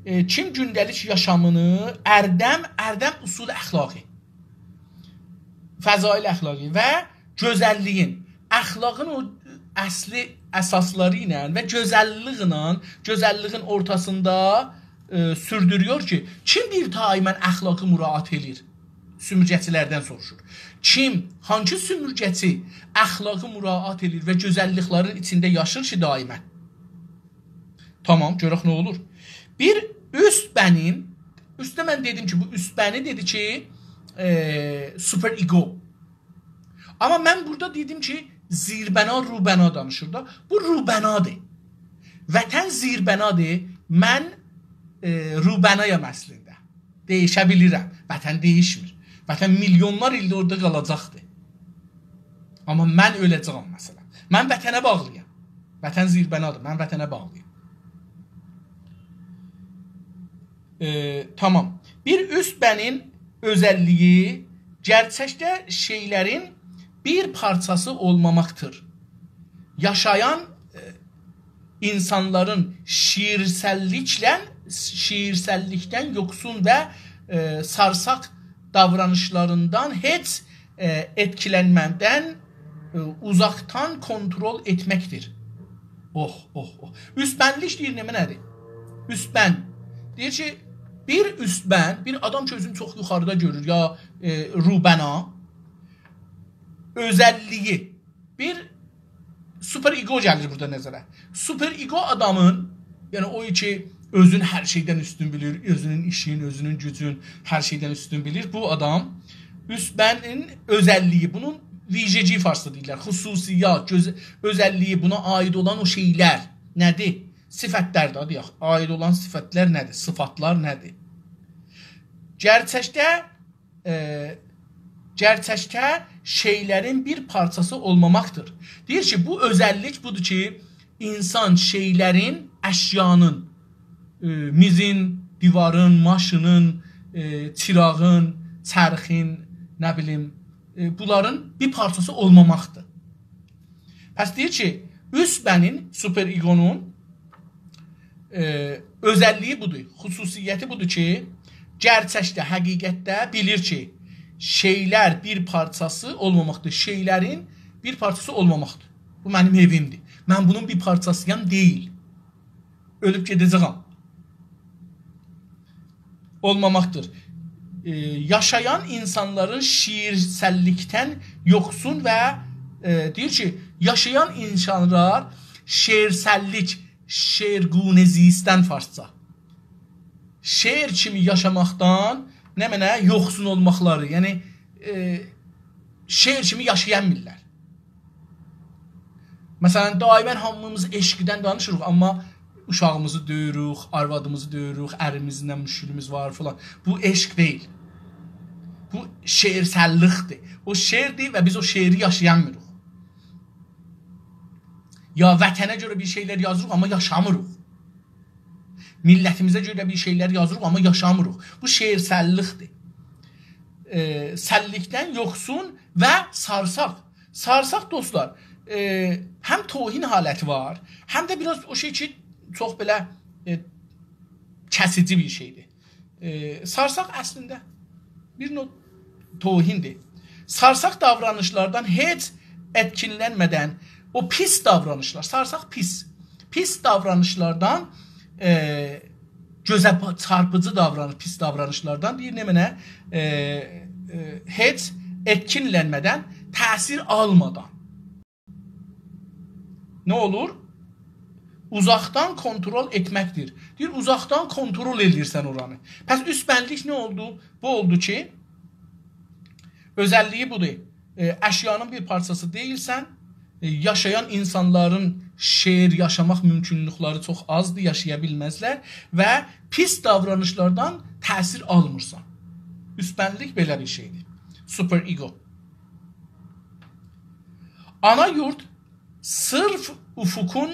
ائ، کیم گونده‌لیک یاشامینی اردم، اردم اصول اخلاقی، فضایل اخلاقی و گؤزللیگین، اخلاقین او اصلی اساسلاری ایله و گؤزللیگینن، گؤزللیگین اورتاسیندا، ائ، سوردورور کی، کیم بیر دائما اخلاقی مراعات ائله‌ییر سومورگه‌چی‌لردن سوروشور. کیم، هانسی سومورگه‌چی اخلاقی مراعات ائله‌ییر و گؤزللیکلرین ایچینده یاشیر کی، دائما؟ تامام، گؤرک نه اولور. بیر اوست بنین، اوستده من دئدیم کی، بو اوست بنی دئدی کی، ائ، سوپر ایگو. آمما من بورادا دئدیم کی، زیربنا، روبنا دانیشیر دا. بو روبنادیر. وطن زیربنادیر. من، ائ، روبنایام اصلینده. دییشه بیلیرم. وطن دییشمیر. وطن میلیونلار ایلده اورادا قالاجاقدیر. آمما من اؤله‌جه‌یم، مثلا. من وطنه باغلی‌یام. وطن زیربنادیر. من وطنه باغلی‌یام. ائ، تامام. بیر اوست بنین اؤزللیگی گئرچکده شئیلرین بیر پارچاسی اولماماقدیر. یاشایان، ائ، اینسانلارین شیئرسللیکدن، شیئرسللیکدن یوخسون و، ائ، سارساق داورانیشلاریندان هئچ، ائ، ائتکیلنمه‌دن، ائ، اوزاقدان کونترول ائتمکدیر. اوه، اوه، اوه. اوست‌بنلیک دئییر، نمنه‌دیر؟ اوست‌بن. دئییر کی، بیر اوست‌بن، بیر آدام کی، اؤزونو چوخ یوخاریدا گؤرور، یا، ائ، روبنا، اؤزللیگی، بیر سوپر ایگو گلیر بورادا نظره. سوپر ایگو آدامین، یعنی او کی، اؤزون هر شئیدن اوستون بیلیر، اؤزونون ایشین، اؤزونون گوجون هر شئیدن اوستون بیلیر. بو آدام اوست‌بنین اؤزللیگی، بونون ویژگی فارسدا دئییرلر، خصوصیات، گؤز-، اؤزللیگی، بونا عایید اولان او شئیلر نه‌دیر؟ صفت‌لر ده، دئیک، عایید اولان صفت‌لر نه‌دیر؟ صفاتلار نه‌دیر؟ گئرچکده، ائ، گئرچکده شئیلرین بیر پارچاسی اولماماقدیر. دئییر کی، بو اؤزللیک بودور کی، اینسان شئیلرین، اشیانین، ائ، میزین، دیوارین، ماشینین، ائ، چیراغین، چرخین، نه بیلیم، ائ، بونلارین بیر پارچاسی اولماماقدیر. پس دئییر کی، اوست‌بنین، سوپر ایگونون، ائ، اؤزللیگی بودور، خصوصیتی بودور کی، گئرچکده، حقیقتده بیلیر کی، شئیلر بیر پارچاسی اولماماقدیر، شئیلرین بیر پارچاسی اولماماقدیر. بو منیم ائویمدیر. من بونون بیر پارچاسی‌یام دئییل. اؤلوب گئده‌جه‌یم. اولماماقدیر. ائ، یاشایان اینسانلارین شیئرسللیکدن یوخسون و، ائ، دئییر کی، یاشایان اینسانلار شیئرسللیک، شعرگونه زیستن فارسجا. شعر کیمی یاشاماقدان نمنه یوخسون اولماقلاری، یعنی، ائ، شعر کیمی یاشایانمیرلار. مثلا، دائما هامیمیز عشقدن دانیشیریق، آمما اوشاغیمیزی دؤیوروک، آروادیمیزی دؤیوروک، اریمیزله مشکلیمیز وار فلان. بو عشق دئییل. بو شعرسللیکدیر. او شعردیر و بیز او شعری یاشایانمیریق. یا وطنه گؤره بیر شئیلر یازیریق، آمما یاشامیریق. میللتیمیزه گؤره بیر شئیلر یازیریق، آمما یاشامیریق. بو شعرسللیکدیر. ائ، سللیکدن یوخسون و سارساق. سارساق، دوستلار، ائ، هم توهین حالتی وار، هم ده بیر آز او شئی کی، چوخ بئله، ائ، کسیجی بیر شئیدیر. ائ، سارساق اصلینده بیر نوع توهیندیر. سارساق داورانیشلاردان هئچ ائتکینلنمه‌دن، او پیس داورانیشلار، سارساق پیس، پیس داورانیشلاردان، ائ، گؤزه با-، چارپیجی داورانیش، پیس داورانیشلاردان، دئییر، نمنه، ائ، ائ، هئچ ائتکینلنمه‌دن، تأثیر آلمادان نه اولور؟ اوزاقدان کونترول ائتمکدیر. دئییر، اوزاقدان کونترول ائله‌ییرسن اورانی. پس اوست‌بنلیک نه اولدو؟ بو اولدو کی، اؤزللیگی بودور. ائ، اشیانین بیر پارچاسی دئییلسن، ائ، یاشایان اینسانلارین شعر یاشاماق مومکونلوکلری چوخ آزدیر، یاشایا بیلمزلر و پیس داورانیشلاردان تأثیر آلمیرسان. اوست‌بنلیک بئله بیر شئیدیر. سوپر ایگو. آنا یورد صرف افقون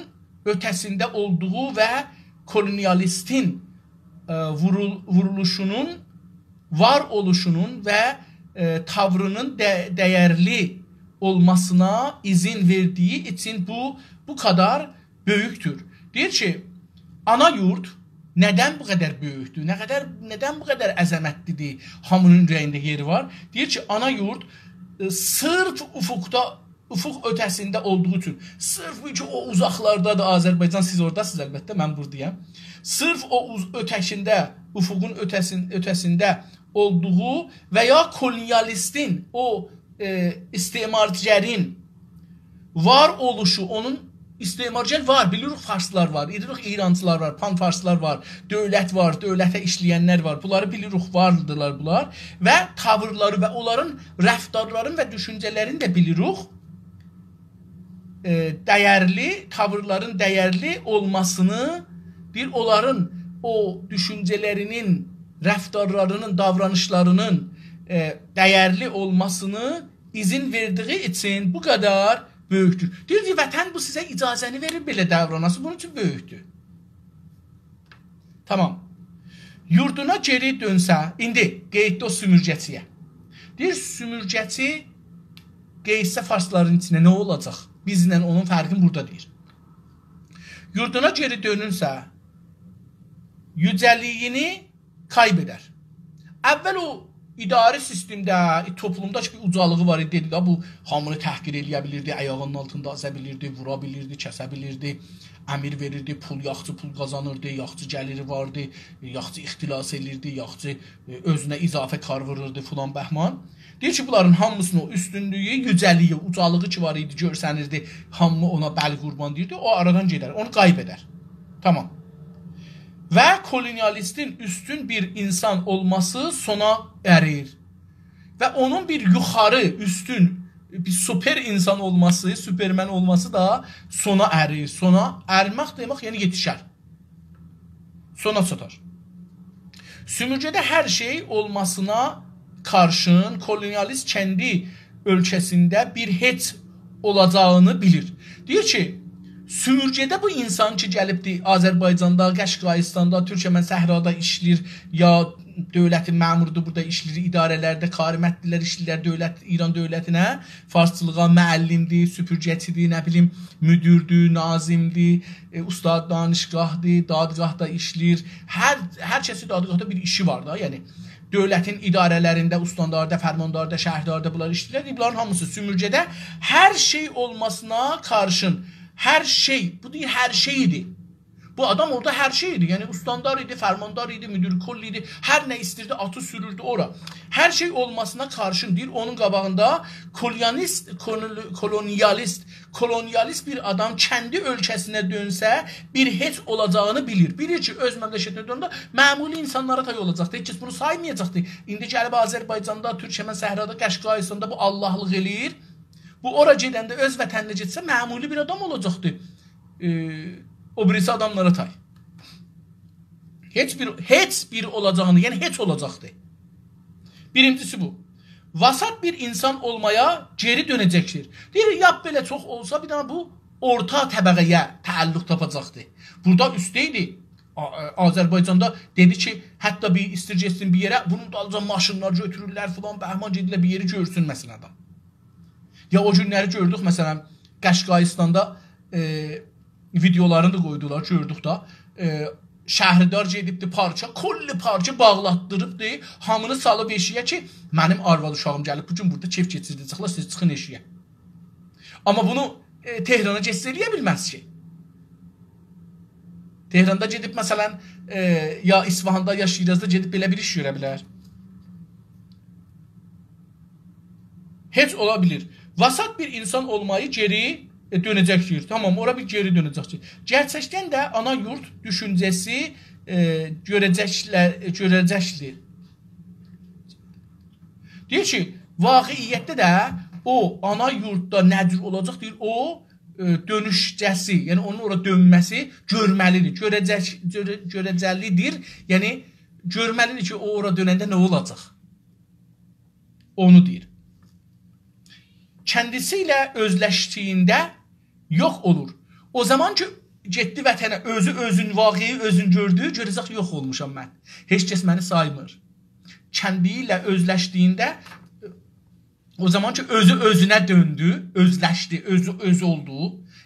اؤته‌سینده اولدوغو و کولونیالیستین، ائ، وورول-، وورولوشونون، وار اولوشونون و، ائ، تاورینین ده-، دیرلی اولماسینا ایذین وئردیگی اوچون بو، بو قدر بؤیوکدور. دئییر کی، آنا یورد، ندن بو قدر بؤیوکدور؟ نه قدر، ندن بو قدر عظمتلی‌دیر؟ هامی‌نین اوره‌یینده یئری وار. دئییر کی، آنا یورد، ائ، صرف افقدا، افق اؤته‌سینده اولدوغو اوچون، صرف بو کی، او اوزاقلاردادیر آذربایجان، سیز اوراداسینیز البته، من بورادایام. صرف او اوز-، اؤته‌سینده، افقون اؤته‌سین-، اؤته‌سینده اولدوغو و یا کولونیالیستین، او، ائ، استعمارگرین وار اولوشو، اونون استعمارگر وار، بیلیریک فارسلار وار، بیلیریک ایرانچیلار وار، پان‌فارسلار وار، دؤولت وار، دؤولته ایشله‌ینلر وار. بونلاری بیلیریک، واردیلار بونلار. و تاویرلاری و اونلارین رفتارلارین و دوشونجه‌لرینی ده بیلیریک. ائ، دَیَرلی، تاویرلارین دَیَرلی اولماسینی، بیر اونلارین او دوشونجه‌لرینین، رفتارلارینین، داورانیشلارینین، ائ، دَیَرلی اولماسینی ایذین وئردیگی اوچون بو قدر بؤیوکدور. دئییر کی، وطن بو سیزه اجازه‌نی وئریر بئله داوراناسینیز، بونون اوچون بؤیوکدور. تامام. یوردونا گئری دؤنسه، ایندی قئییتدی او سومورگه‌چی‌یه. دئییر، سومورگه‌چی قئییتسه فارسلارین ایچینه نه اولاجاق؟ بیزله اونون فرقینی بورادا دئییر. یوردونا گئری دؤنونسه، یوجه‌لیگینی کایب‌ائدر. اول او اداره سیستمده، ائ، توپلومدا کی، بیر اوجالیغی وار ایدی، دئدی ده، بو هامینی تحقیر ائله‌یه بیلیردی، آیاغینین آلتیندا ازا بیلیردی، وورا بیلیردی، کسه بیلیردی، امر وئریردی، پول، یاخچی پول قازانیردی، یاخچی گلیری واردی، یاخچی اختلاس ائلیردی، یاخچی، ائ، اؤزونه اضافه کار ووروردو فلان بهمان. دئییر کی، بونلارین هامیسینین او اوستونلویو، یوجه‌لیگی، اوجالیغی کی وار ایدی، گؤرسنیردی، هامی اونا بلی قوربان دئییردی، او آرادان گئدر، اونو کایب‌ائدر. تامام. و کولونیالیستین اوستون بیر اینسان اولماسی سونا اریر. و اونون بیر یوخاری، اوستون، بیر سوپر اینسان اولماسی، سوپرمن اولماسی دا سونا اریر. سونا اریمک دئمک، یعنی یئتیشر. سونا چاتار. سومورگه‌ده هر شئی اولماسینا قارشین کولونیالیست کندی اؤلکه‌سینده بیر هئچ اولاجاغینی بیلیر. دئییر کی، سومورگه‌ده بو اینسان کی، گلیبدی آذربایجاندا، قشقاییستاندا، تورکمن صحرادا ایشله‌ییر، یا دؤولتین مأمورودور، بورادا ایشله‌ییر، اداره‌لرده کارمندلر ایشله‌ییرلر دؤولت، ایران دؤولتینه، فارسچیلیغا، معلم‌دیر، سوپورگه‌چی‌دیر، نه بیلیم، مدیردیر، ناظم‌دیر، ائ، استاد دانشگاه‌دیر، دادگاهدا ایشله‌ییر. هر، هر کسی دادگاهدا بیر ایشی وار دا، یعنی دؤولتین اداره‌لرینده، استانداردا، فرمانداردا، شهرداردا بونلار ایشله‌ییرلر. بونلارین هامیسی سومورگه‌ده هر شئی اولماسینا قارشین، هر شئی، بو دئییر، هر شئی ایدی. بو آدام اورادا هر شئی ایدی. یعنی، استاندار ایدی، فرماندار ایدی، مدیر کل ایدی. هر نه ایستیردی، آتی سوروردو اورا. هر شئی اولماسینا قارشین دئییر، اونون قاباغیندا کولونیالیست، کولونیالیست، کولونیالیست بیر آدام کندی اؤلکه‌سینه دؤنسه، بیر هئچ اولاجاغینی بیلیر. بیلیر کی، اؤز مملکتینه دؤننده معمولی اینسانلارا تای اولاجاقدی. هئچ کس بونو سایمایاجاقدی. ایندی گلیب آذربایجاندا، تورکمن صحرادا، قشقاییستاندا بو آللاهلیق ائله‌ییر. بو اورا گئدنده، اؤز وطنینه گئتسه، معمولی بیر آدام اولاجاقدی. ائ، او بیریسی آداملارا تای. هئچ بیر، هئچ بیر اولاجاغینی، یعنی هئچ اولاجاقدی. بیرینجیسی بو. وسط بیر اینسان اولمایا گئری دؤنه‌جکدیر. دئییر، لاپ بئله چوخ اولسا، بیر دنه بو اورتا طبقه‌یه تعلق تاپاجاقدی. بورادا اوستده ایدی. آ-، آ-، آذربایجاندا دئدی کی، حتی بیر ایستیر گئتسین بیر یئره، بونون دالیجا ماشینلار گؤتورورلر فلان، بهمان گئدیرلر بیر یئری گؤرسون، مثلا، آدام. یا او گونلری گؤردوک، مثلا، قشقاییستاندا، ائ، ویدئولارینی دا قویدولار، گؤردوک دا. ائ، شهردار گئدیبدی پارکا، کلی پارکی باغلاتدیریبدی، هامینی سالیب ائشیگه کی، منیم آرواد اوشاغیم گلیب بو گون بورادا کئف کئچیرده‌جکلر، سیز چیخین ائشیگه. آمما بونو، ائ، تهرانا گئتسه ائلیه بیلمز کی. تهراندا گئدیب، مثلا، ائ، یا اصفهاندا، یا شیرازدا گئدیب بئله بیر ایش گؤره بیلر؟ هئچ اولا بیلیر. وسط بیر اینسان اولمایا گئری، ائ، دؤنه‌جکدیر. تامام، اورا بیر گئری دؤنه‌جکدیر. گئرچکدن ده آنا یورد دوشونجه‌سی، ائ، گؤره‌جکله-، گؤره‌جکدیر. دئییر کی، واقعیتده ده او آنا یورددا نه جور اولاجاق، دئییر، او، ائ، دؤنوشجه‌سی، یعنی اونون اورا دؤنمه‌سی گؤرمه‌لی‌دیر. گؤره‌جک-، گؤره-، گؤره‌جه‌لی‌دیر، یعنی گؤرمه‌لی‌دیر کی، او اورا دؤننده نه اولاجاق. اونو دئییر. کندیسی ایله اؤزلشدیگینده یوخ اولور. او زامان کی، گئتدی وطنه، اؤزو اؤزون، واقعی اؤزون گؤردو، گؤره‌جک، یوخ اولموشام من. هئچ کس منی سایمیر. کندی ایله اؤزلشدیگینده، او زامان کی، اؤزو اؤزونه دؤندو، اؤزلشدی، اؤزو اؤز اولدو،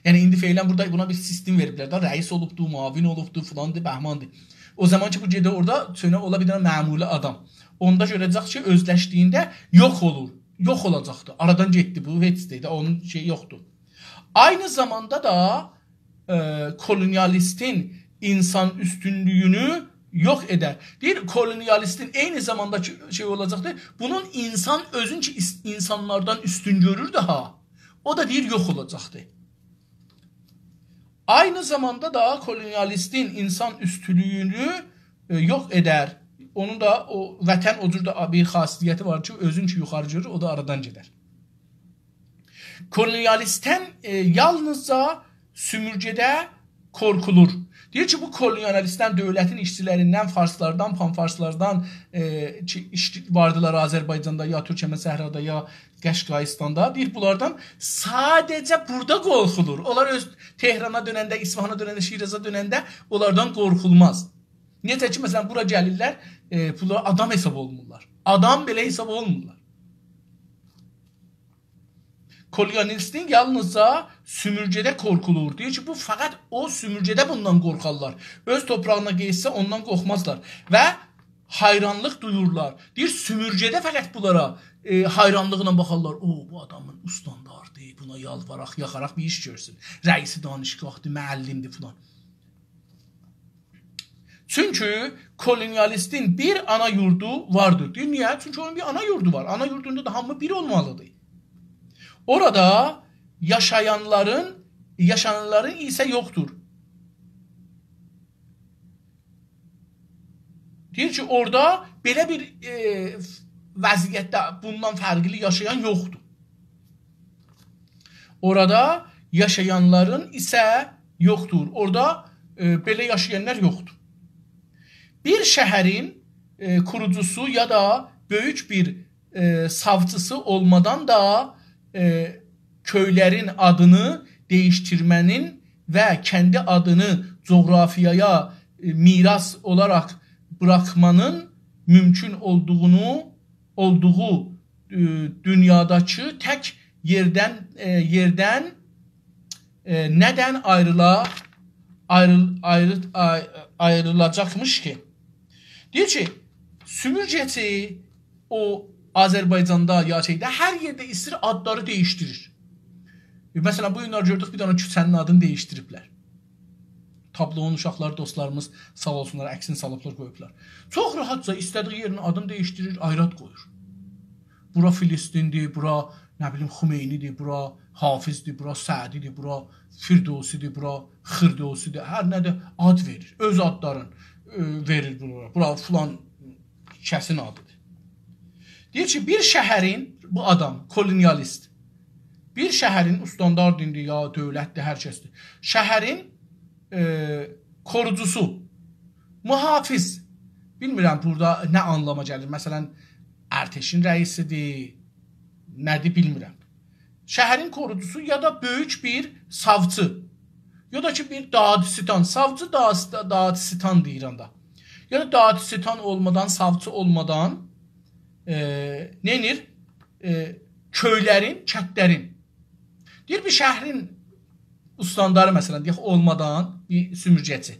یعنی ایندی فعلاً بورادا بونا بیر سیستم وئریبلر ده، رئیس اولوبدو، معاون اولوبدو، فلاندی، بهماندی. او زامان کی بو گئده اورادا، سونرا اولا بیر دنه معمولی آدام. اوندا گؤره‌جک کی اؤزلشدیگینده یوخ اولور، یوخ اولاجاقدی. آرادان گئتدی بو، هئچ ده اونون شئیی یوخدور. عینی زاماندا دا ائ، کولونیالیستین اینسان اوستونلویونو یوخ ائدر. دئییر، کولونیالیستین عینی زاماندا کی شئی اولاجاقدیر، بونون اینسان اؤزون کی ایس-، اینسانلاردان اوستون گؤرور ده ها، او دا دئییر یوخ اولاجاقدیر. عینی زاماندا دا کولونیالیستین اینسان اوستونلویونو ائ، یوخ ائدر. اونون دا او وطن او جور ده بیر خاصیتی وار کی اؤزون کی یوخاری گؤرور، او دا آرادان گئدر. کولونیالیستدن ائ، یالنیزجا سومورگه‌ده قورخولور. دئییر کی بو کولونیالیستدن، دؤولتین ایشچیلریندن، فارسلاردان، پان‌فارسلاردان ائ، کی ایشچی واردیلار آذربایجاندا، یا تورکمن صحرادا، یا قشقاییستاندا، دئییر بونلاردان ساده‌جه بورادا قورخولور. اونلار اؤز تهرانا دؤننده، اصفهانا دؤننده، شیرازا دؤننده اونلاردان قورخولماز. نئجه کی مثلاً بورا گلیرلر، ائ، بونلار آدام حساب اولونمورلار. آدام بئله حساب اولونمورلار. کولونیالیستین یالنیزجا سومورگه‌ده قورخولور. دئییر کی بو فقط او سومورگه‌ده بوندان قورخارلار. اؤز توپراغینا گئتسه اوندان قورخمازلار. و حیرانلیق دویورلار. دئییر سومورگه‌ده فقط بونلارا ائ، حیرانلیقلا باخارلار. او، بو آدامین استانداردی، بونا یالواراق، یاخاراق بیر ایش گؤرسون. رئیس دانشگاهدی، معلمدی فلان. چونکی کولونیالیستین بیر آنا یوردو واردیر. دئییر نییه؟ چونکی اونون بیر آنا یوردو وار. آنا یوردوندا دا هامی بیر اولمالیدیر. اورادا یاشایانلارین، یاشانانلارین ایسه یوخدور. دئییر کی اورادا بئله بیر ائ، وضعیتده بوندان فرقلی یاشایان یوخدور. اورادا یاشایانلارین ایسه یوخدور. اورادا ائ، بئله یاشایانلار یوخدور. بیر شهرین ائ، قوروجوسو یا دا بؤیوک بیر ائ، ساوچیسی اولمادان دا ائ، کؤیلرین آدینی دییشدیرمه‌نین و کندی آدینی جغرافیایا ائ، میراث اولاراق بوراخمانین مومکون اولدوغونو، اولدوغو ائ، دونیاداکی تک یئردن، ائ، یئردن ائ، ندن آیریلا، آیریل-، آیری-، آی-، آیریلاجاقمیش کی؟ دئییر کی سومورگه‌چی او آذربایجاندا یا شئیده هر یئرده ایسته‌ییر آدلاری دییشدیریر. ائ، مثلاً بو گونلر گؤردوک بیر دنه کوچه‌نین آدینی دییشدیریبلر. تابلوون اوشاقلاری، دوستلاریمیز ساغ اولسونلار، عکسینی سالیبلار، قویوبلار. چوخ راحتجا ایسته‌دیگی یئرین آدینی دییشدیریر، آیری آد قویور. بورا فلسطین‌دیر، بورا، نه بیلیم، خمینی‌دیر، بورا حافظ‌دیر، بورا سعدی‌دیر، بورا فردوسی‌دیر، بورا خیردوسی‌دیر، هر نه‌دیر، آد وئریر. اؤز آدلارین ائ، وئریر بونلارا. بورا فلان کسین آدیدیر. دئییر کی بیر شهرین، بو آدام کولونیالیست، بیر شهرین، استاندار دئییلدی یا دؤولتدیر، هر کسدیر، شهرین ائ، قوروجوسو، محافظ، بیلمیرم بورادا نه آنلاما گلیر. مثلاً ارتشین رئیسی‌دیر، نه‌دیر بیلمیرم. شهرین قوروجوسو یا دا بؤیوک بیر ساوچی، یا دا کی بیر دادستان، ساوچی داست-، دادستان دئییر اوندا. یا دا دادستان اولمادان، ساوچی اولمادان ائ، نئینیر؟ ائ، کؤیلرین، کندلرین. دئییر بیر شهرین استانداری، مثلاً دئیک، اولمادان بیر سومورگه‌چی،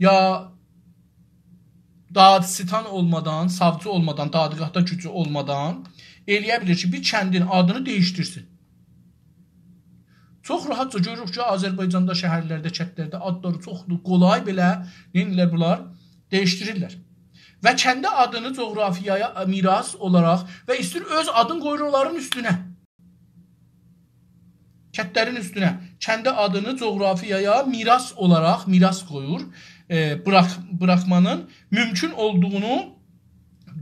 یا دادستان اولمادان، ساوچی اولمادان، دادگاهدا گوجو اولمادان ائلیه بیلیر کی بیر کندین آدینی دییشدیرسین. چوخ راحتجا گؤروروک کی آذربایجاندا شهرلرده، کندلرده آدلاری چوخ قولای بئله، نئینیرلر بونلار؟ دییشدیریرلر. و کندی آدینی جغرافیایا میراث اولاراق و ایسته‌ییر اؤز آدین قویور اونلارین اوستونه. کندلرین اوستونه. کندی آدینی جغرافیایا میراث اولاراق، میراث قویور. ائ، بوراخ-، بوراخمانین مومکون اولدوغونو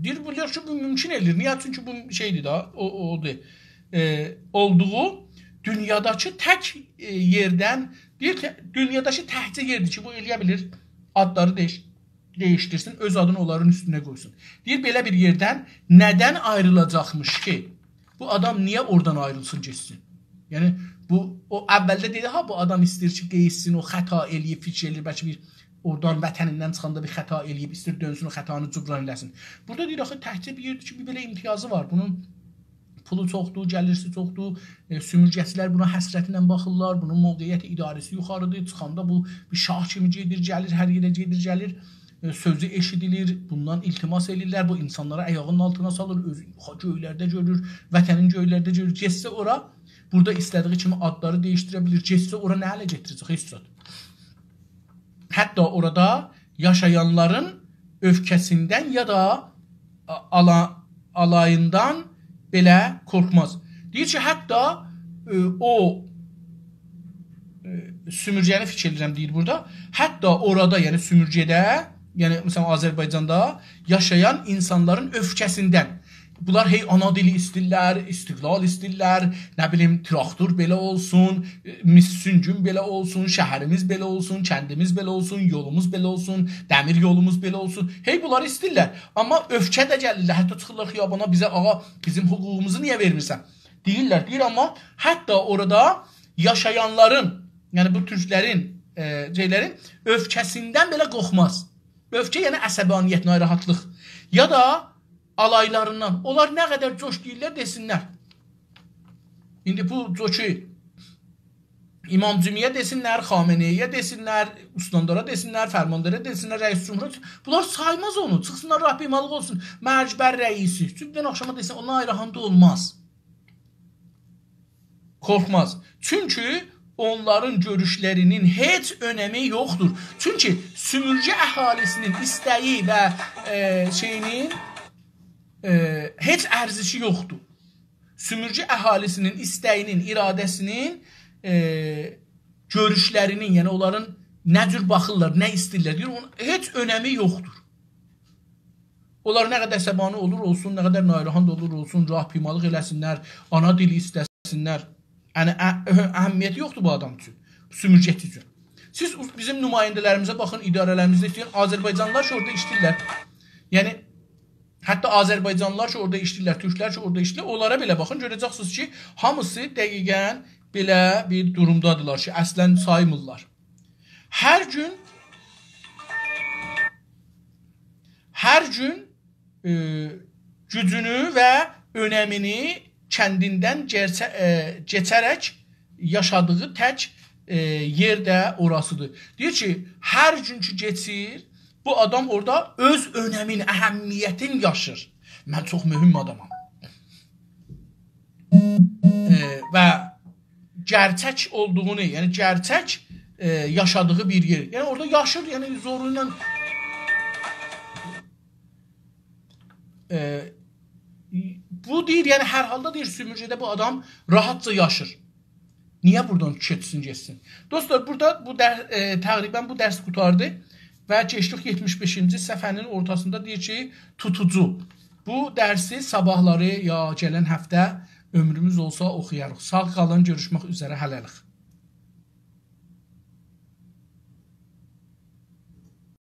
دئییر، بو یاخشی، بو مومکون ائله‌ییر. نییه؟ چونکی بو شئیدیر ده، او، اودور. ائ، اولدوغو دونیاداکی تک ائ، یئردن، دئییر کی دونیاداکی تکجه یئردیر کی بو ائلیه بیلیر آدلاری دییش-، دییشدیرسین، اؤز آدینی اونلارین اوستونه قویسون. دئییر بئله بیر یئردن ندن آیریلاجاقمیش کی بو آدام نییه اورادان آیریلسین، گئتسین؟ یعنی بو، او اولده دئدی ها، بو آدام ایسته‌ییر کی قئییتسین، او خطا ائلییب، فیکیر ائلییر، بلکه بیر اورادان وطنیندن چیخاندا بیر خطا ائلییب، ایسته‌ییر دؤنسون، او خطانی جبران ائله‌سین. بورادا دئییر آخی تکجه بیر یئردیر کی بیر بئله امتیازی وار. بونون پولو چوخدور، گلیرسی چوخدور. ائ، سومورگه‌چیلر بونا حسرتله باخیرلار. بونون موقعیت اداره‌سی یوخاریدیر. چیخاندا بو بیر شاه کیمی گئدیر، گلیر، هر یئره گئدیر، گلیر. ائ، سؤزو ائشیدیلیر، بوندان التماس ائله‌ییرلر. بو اینسانلاری آیاغینین آلتینا سالیر، اؤز گؤیلرده گؤرور، وطنین گؤیلرده گؤرور. گئتسه اورا، بورادا ایسته‌دیگی کیمی آدلاری دییشدیره بیلیر. گئتسه اورا نه اله گتیره‌جک؟ هئچ زاد. حتی اورادا یاشایانلارین اؤفکه‌سیندن یا دا آ-، آلا-، آلاییندان بئله قورخماز. دئییر کی، حتی، ائ، او، ائ، سومورگه‌نی فیکیر ائدیرم، دئییر بورادا. حتی اورادا، یعنی سومورگه‌ده، یعنی، مثلا، آذربایجاندا یاشایان اینسانلارین اؤفکه‌سیندن. بونلار هئی آنا دیلی ایسته‌ییرلر، استقلال ایسته‌ییرلر، نه بیلیم، تراکتور بئله اولسون، ائ، مس-، سونگون بئله اولسون، شهریمیز بئله اولسون، کندیمیز بئله اولسون، یولوموز بئله اولسون، دمیر یولوموز بئله اولسون. هئی بونلاری ایسته‌ییرلر. آمما اؤفکه ده گلیرلر، حتی چیخیرلار خیابانا، بیزه، «آغا، بیزیم حقوقوموزو نییه وئرمیرسن؟» دئییرلر، دئییر، آمما حتی اورادا یاشایانلارین، یعنی بو تورکلرین، ائ، شئیلرین اؤفکه‌سیندن بئله قورخماز. اؤفکه، یعنی عصبانیت، ناراحتلیق. یا دا آلایلاریندان. اونلار نه قدر جوک دئییرلر، دئسینلر. ایندی بو جوکی امام جمعه‌یه دئسینلر، خامنه‌ای‌یه دئسینلر، استاندارا دئسینلر، فرماندارا دئسینلر، رئیس جمهورا. بونلار سایماز اونو. چیخسینلار، راهپیمالیق اولسون. مرگبر رئیسی. صبحدن آخشاما دئسین، اونون آیری هاندا اولماز. قورخماز. چونکی اونلارین گؤروشلری‌نین هئچ اؤنمی یوخدور. چونکی سومورگه اهالی‌سی‌نین ایسته‌یی و، ائ، شئیی‌نین، ائ، هئچ ارزشی یوخدور. سومورگه اهالی‌سی‌نین ایسته‌یی‌نین، اراده‌سی‌نین، ائ، گؤروشلری‌نین، یعنی اونلارین نه جور باخیرلار، نه ایسته‌ییرلر، دئییر، اونون هئچ اؤنمی یوخدور. اونلار نه قدر عصبانی اولور اولسون، نه قدر ناراحت اولور اولسون، راهپیمالیق ائله‌سینلر، آنا دیلی ایسته‌سینلر. یعنی، ا-، اهمیتی یوخدور بو آدام اوچون، بو سومورگه‌چی اوچون. سیز اوز-، بیزیم نماینده‌لریمیزه باخین، اداره‌لریمیزده ایسته‌یین، آذربایجانلیلار کی، اورادا ایشله‌ییرلر. یعنی، حتی آذربایجانلیلار کی، اورادا ایشله‌ییرلر، تورکلر کی، اورادا ایشله‌ییرلر، اونلارا بئله باخین، گؤره‌جکسینیز کی، هامیسی دقیقاً بئله بیر دورومدادیرلار کی، اصلاً سایمیرلار. هر گون، هر گون، ائ، گوجونو و اؤنمینی کندیندن گئرچه-، ائ، کئچه‌رک یاشادیغی تک، ائ، یئر ده اوراسیدیر. دئییر کی، هر گون کی کئچیر، بو آدام اورادا اؤز اؤنمین، اهمیتین یاشیر. من چوخ مهم آدامام. ائ، و گئرچک اولدوغونو، یعنی گئرچک، ائ، یاشادیغی بیر یئر. یعنی اورادا یاشیر، یعنی زورو ایله، ائ، بو دئییر، یعنی هر حالدا دئییر، سومورگه‌ده بو آدام راحتجا یاشیر. نییه بورادان کئچسین، گئتسین؟ دوستلار، بورادا بو در-، ائ، تقریباً بو درس قوتاردی و کئچدیک یئتمیش بئشینجی صفحه‌نین اورتاسیندا، دئییر کی، توتوجو. بو درسی صاباحلاری یا گلن هفته عؤمروموز اولسا اوخویاریق. ساغ قالین، گؤروشمک اوزره، هله‌لیک.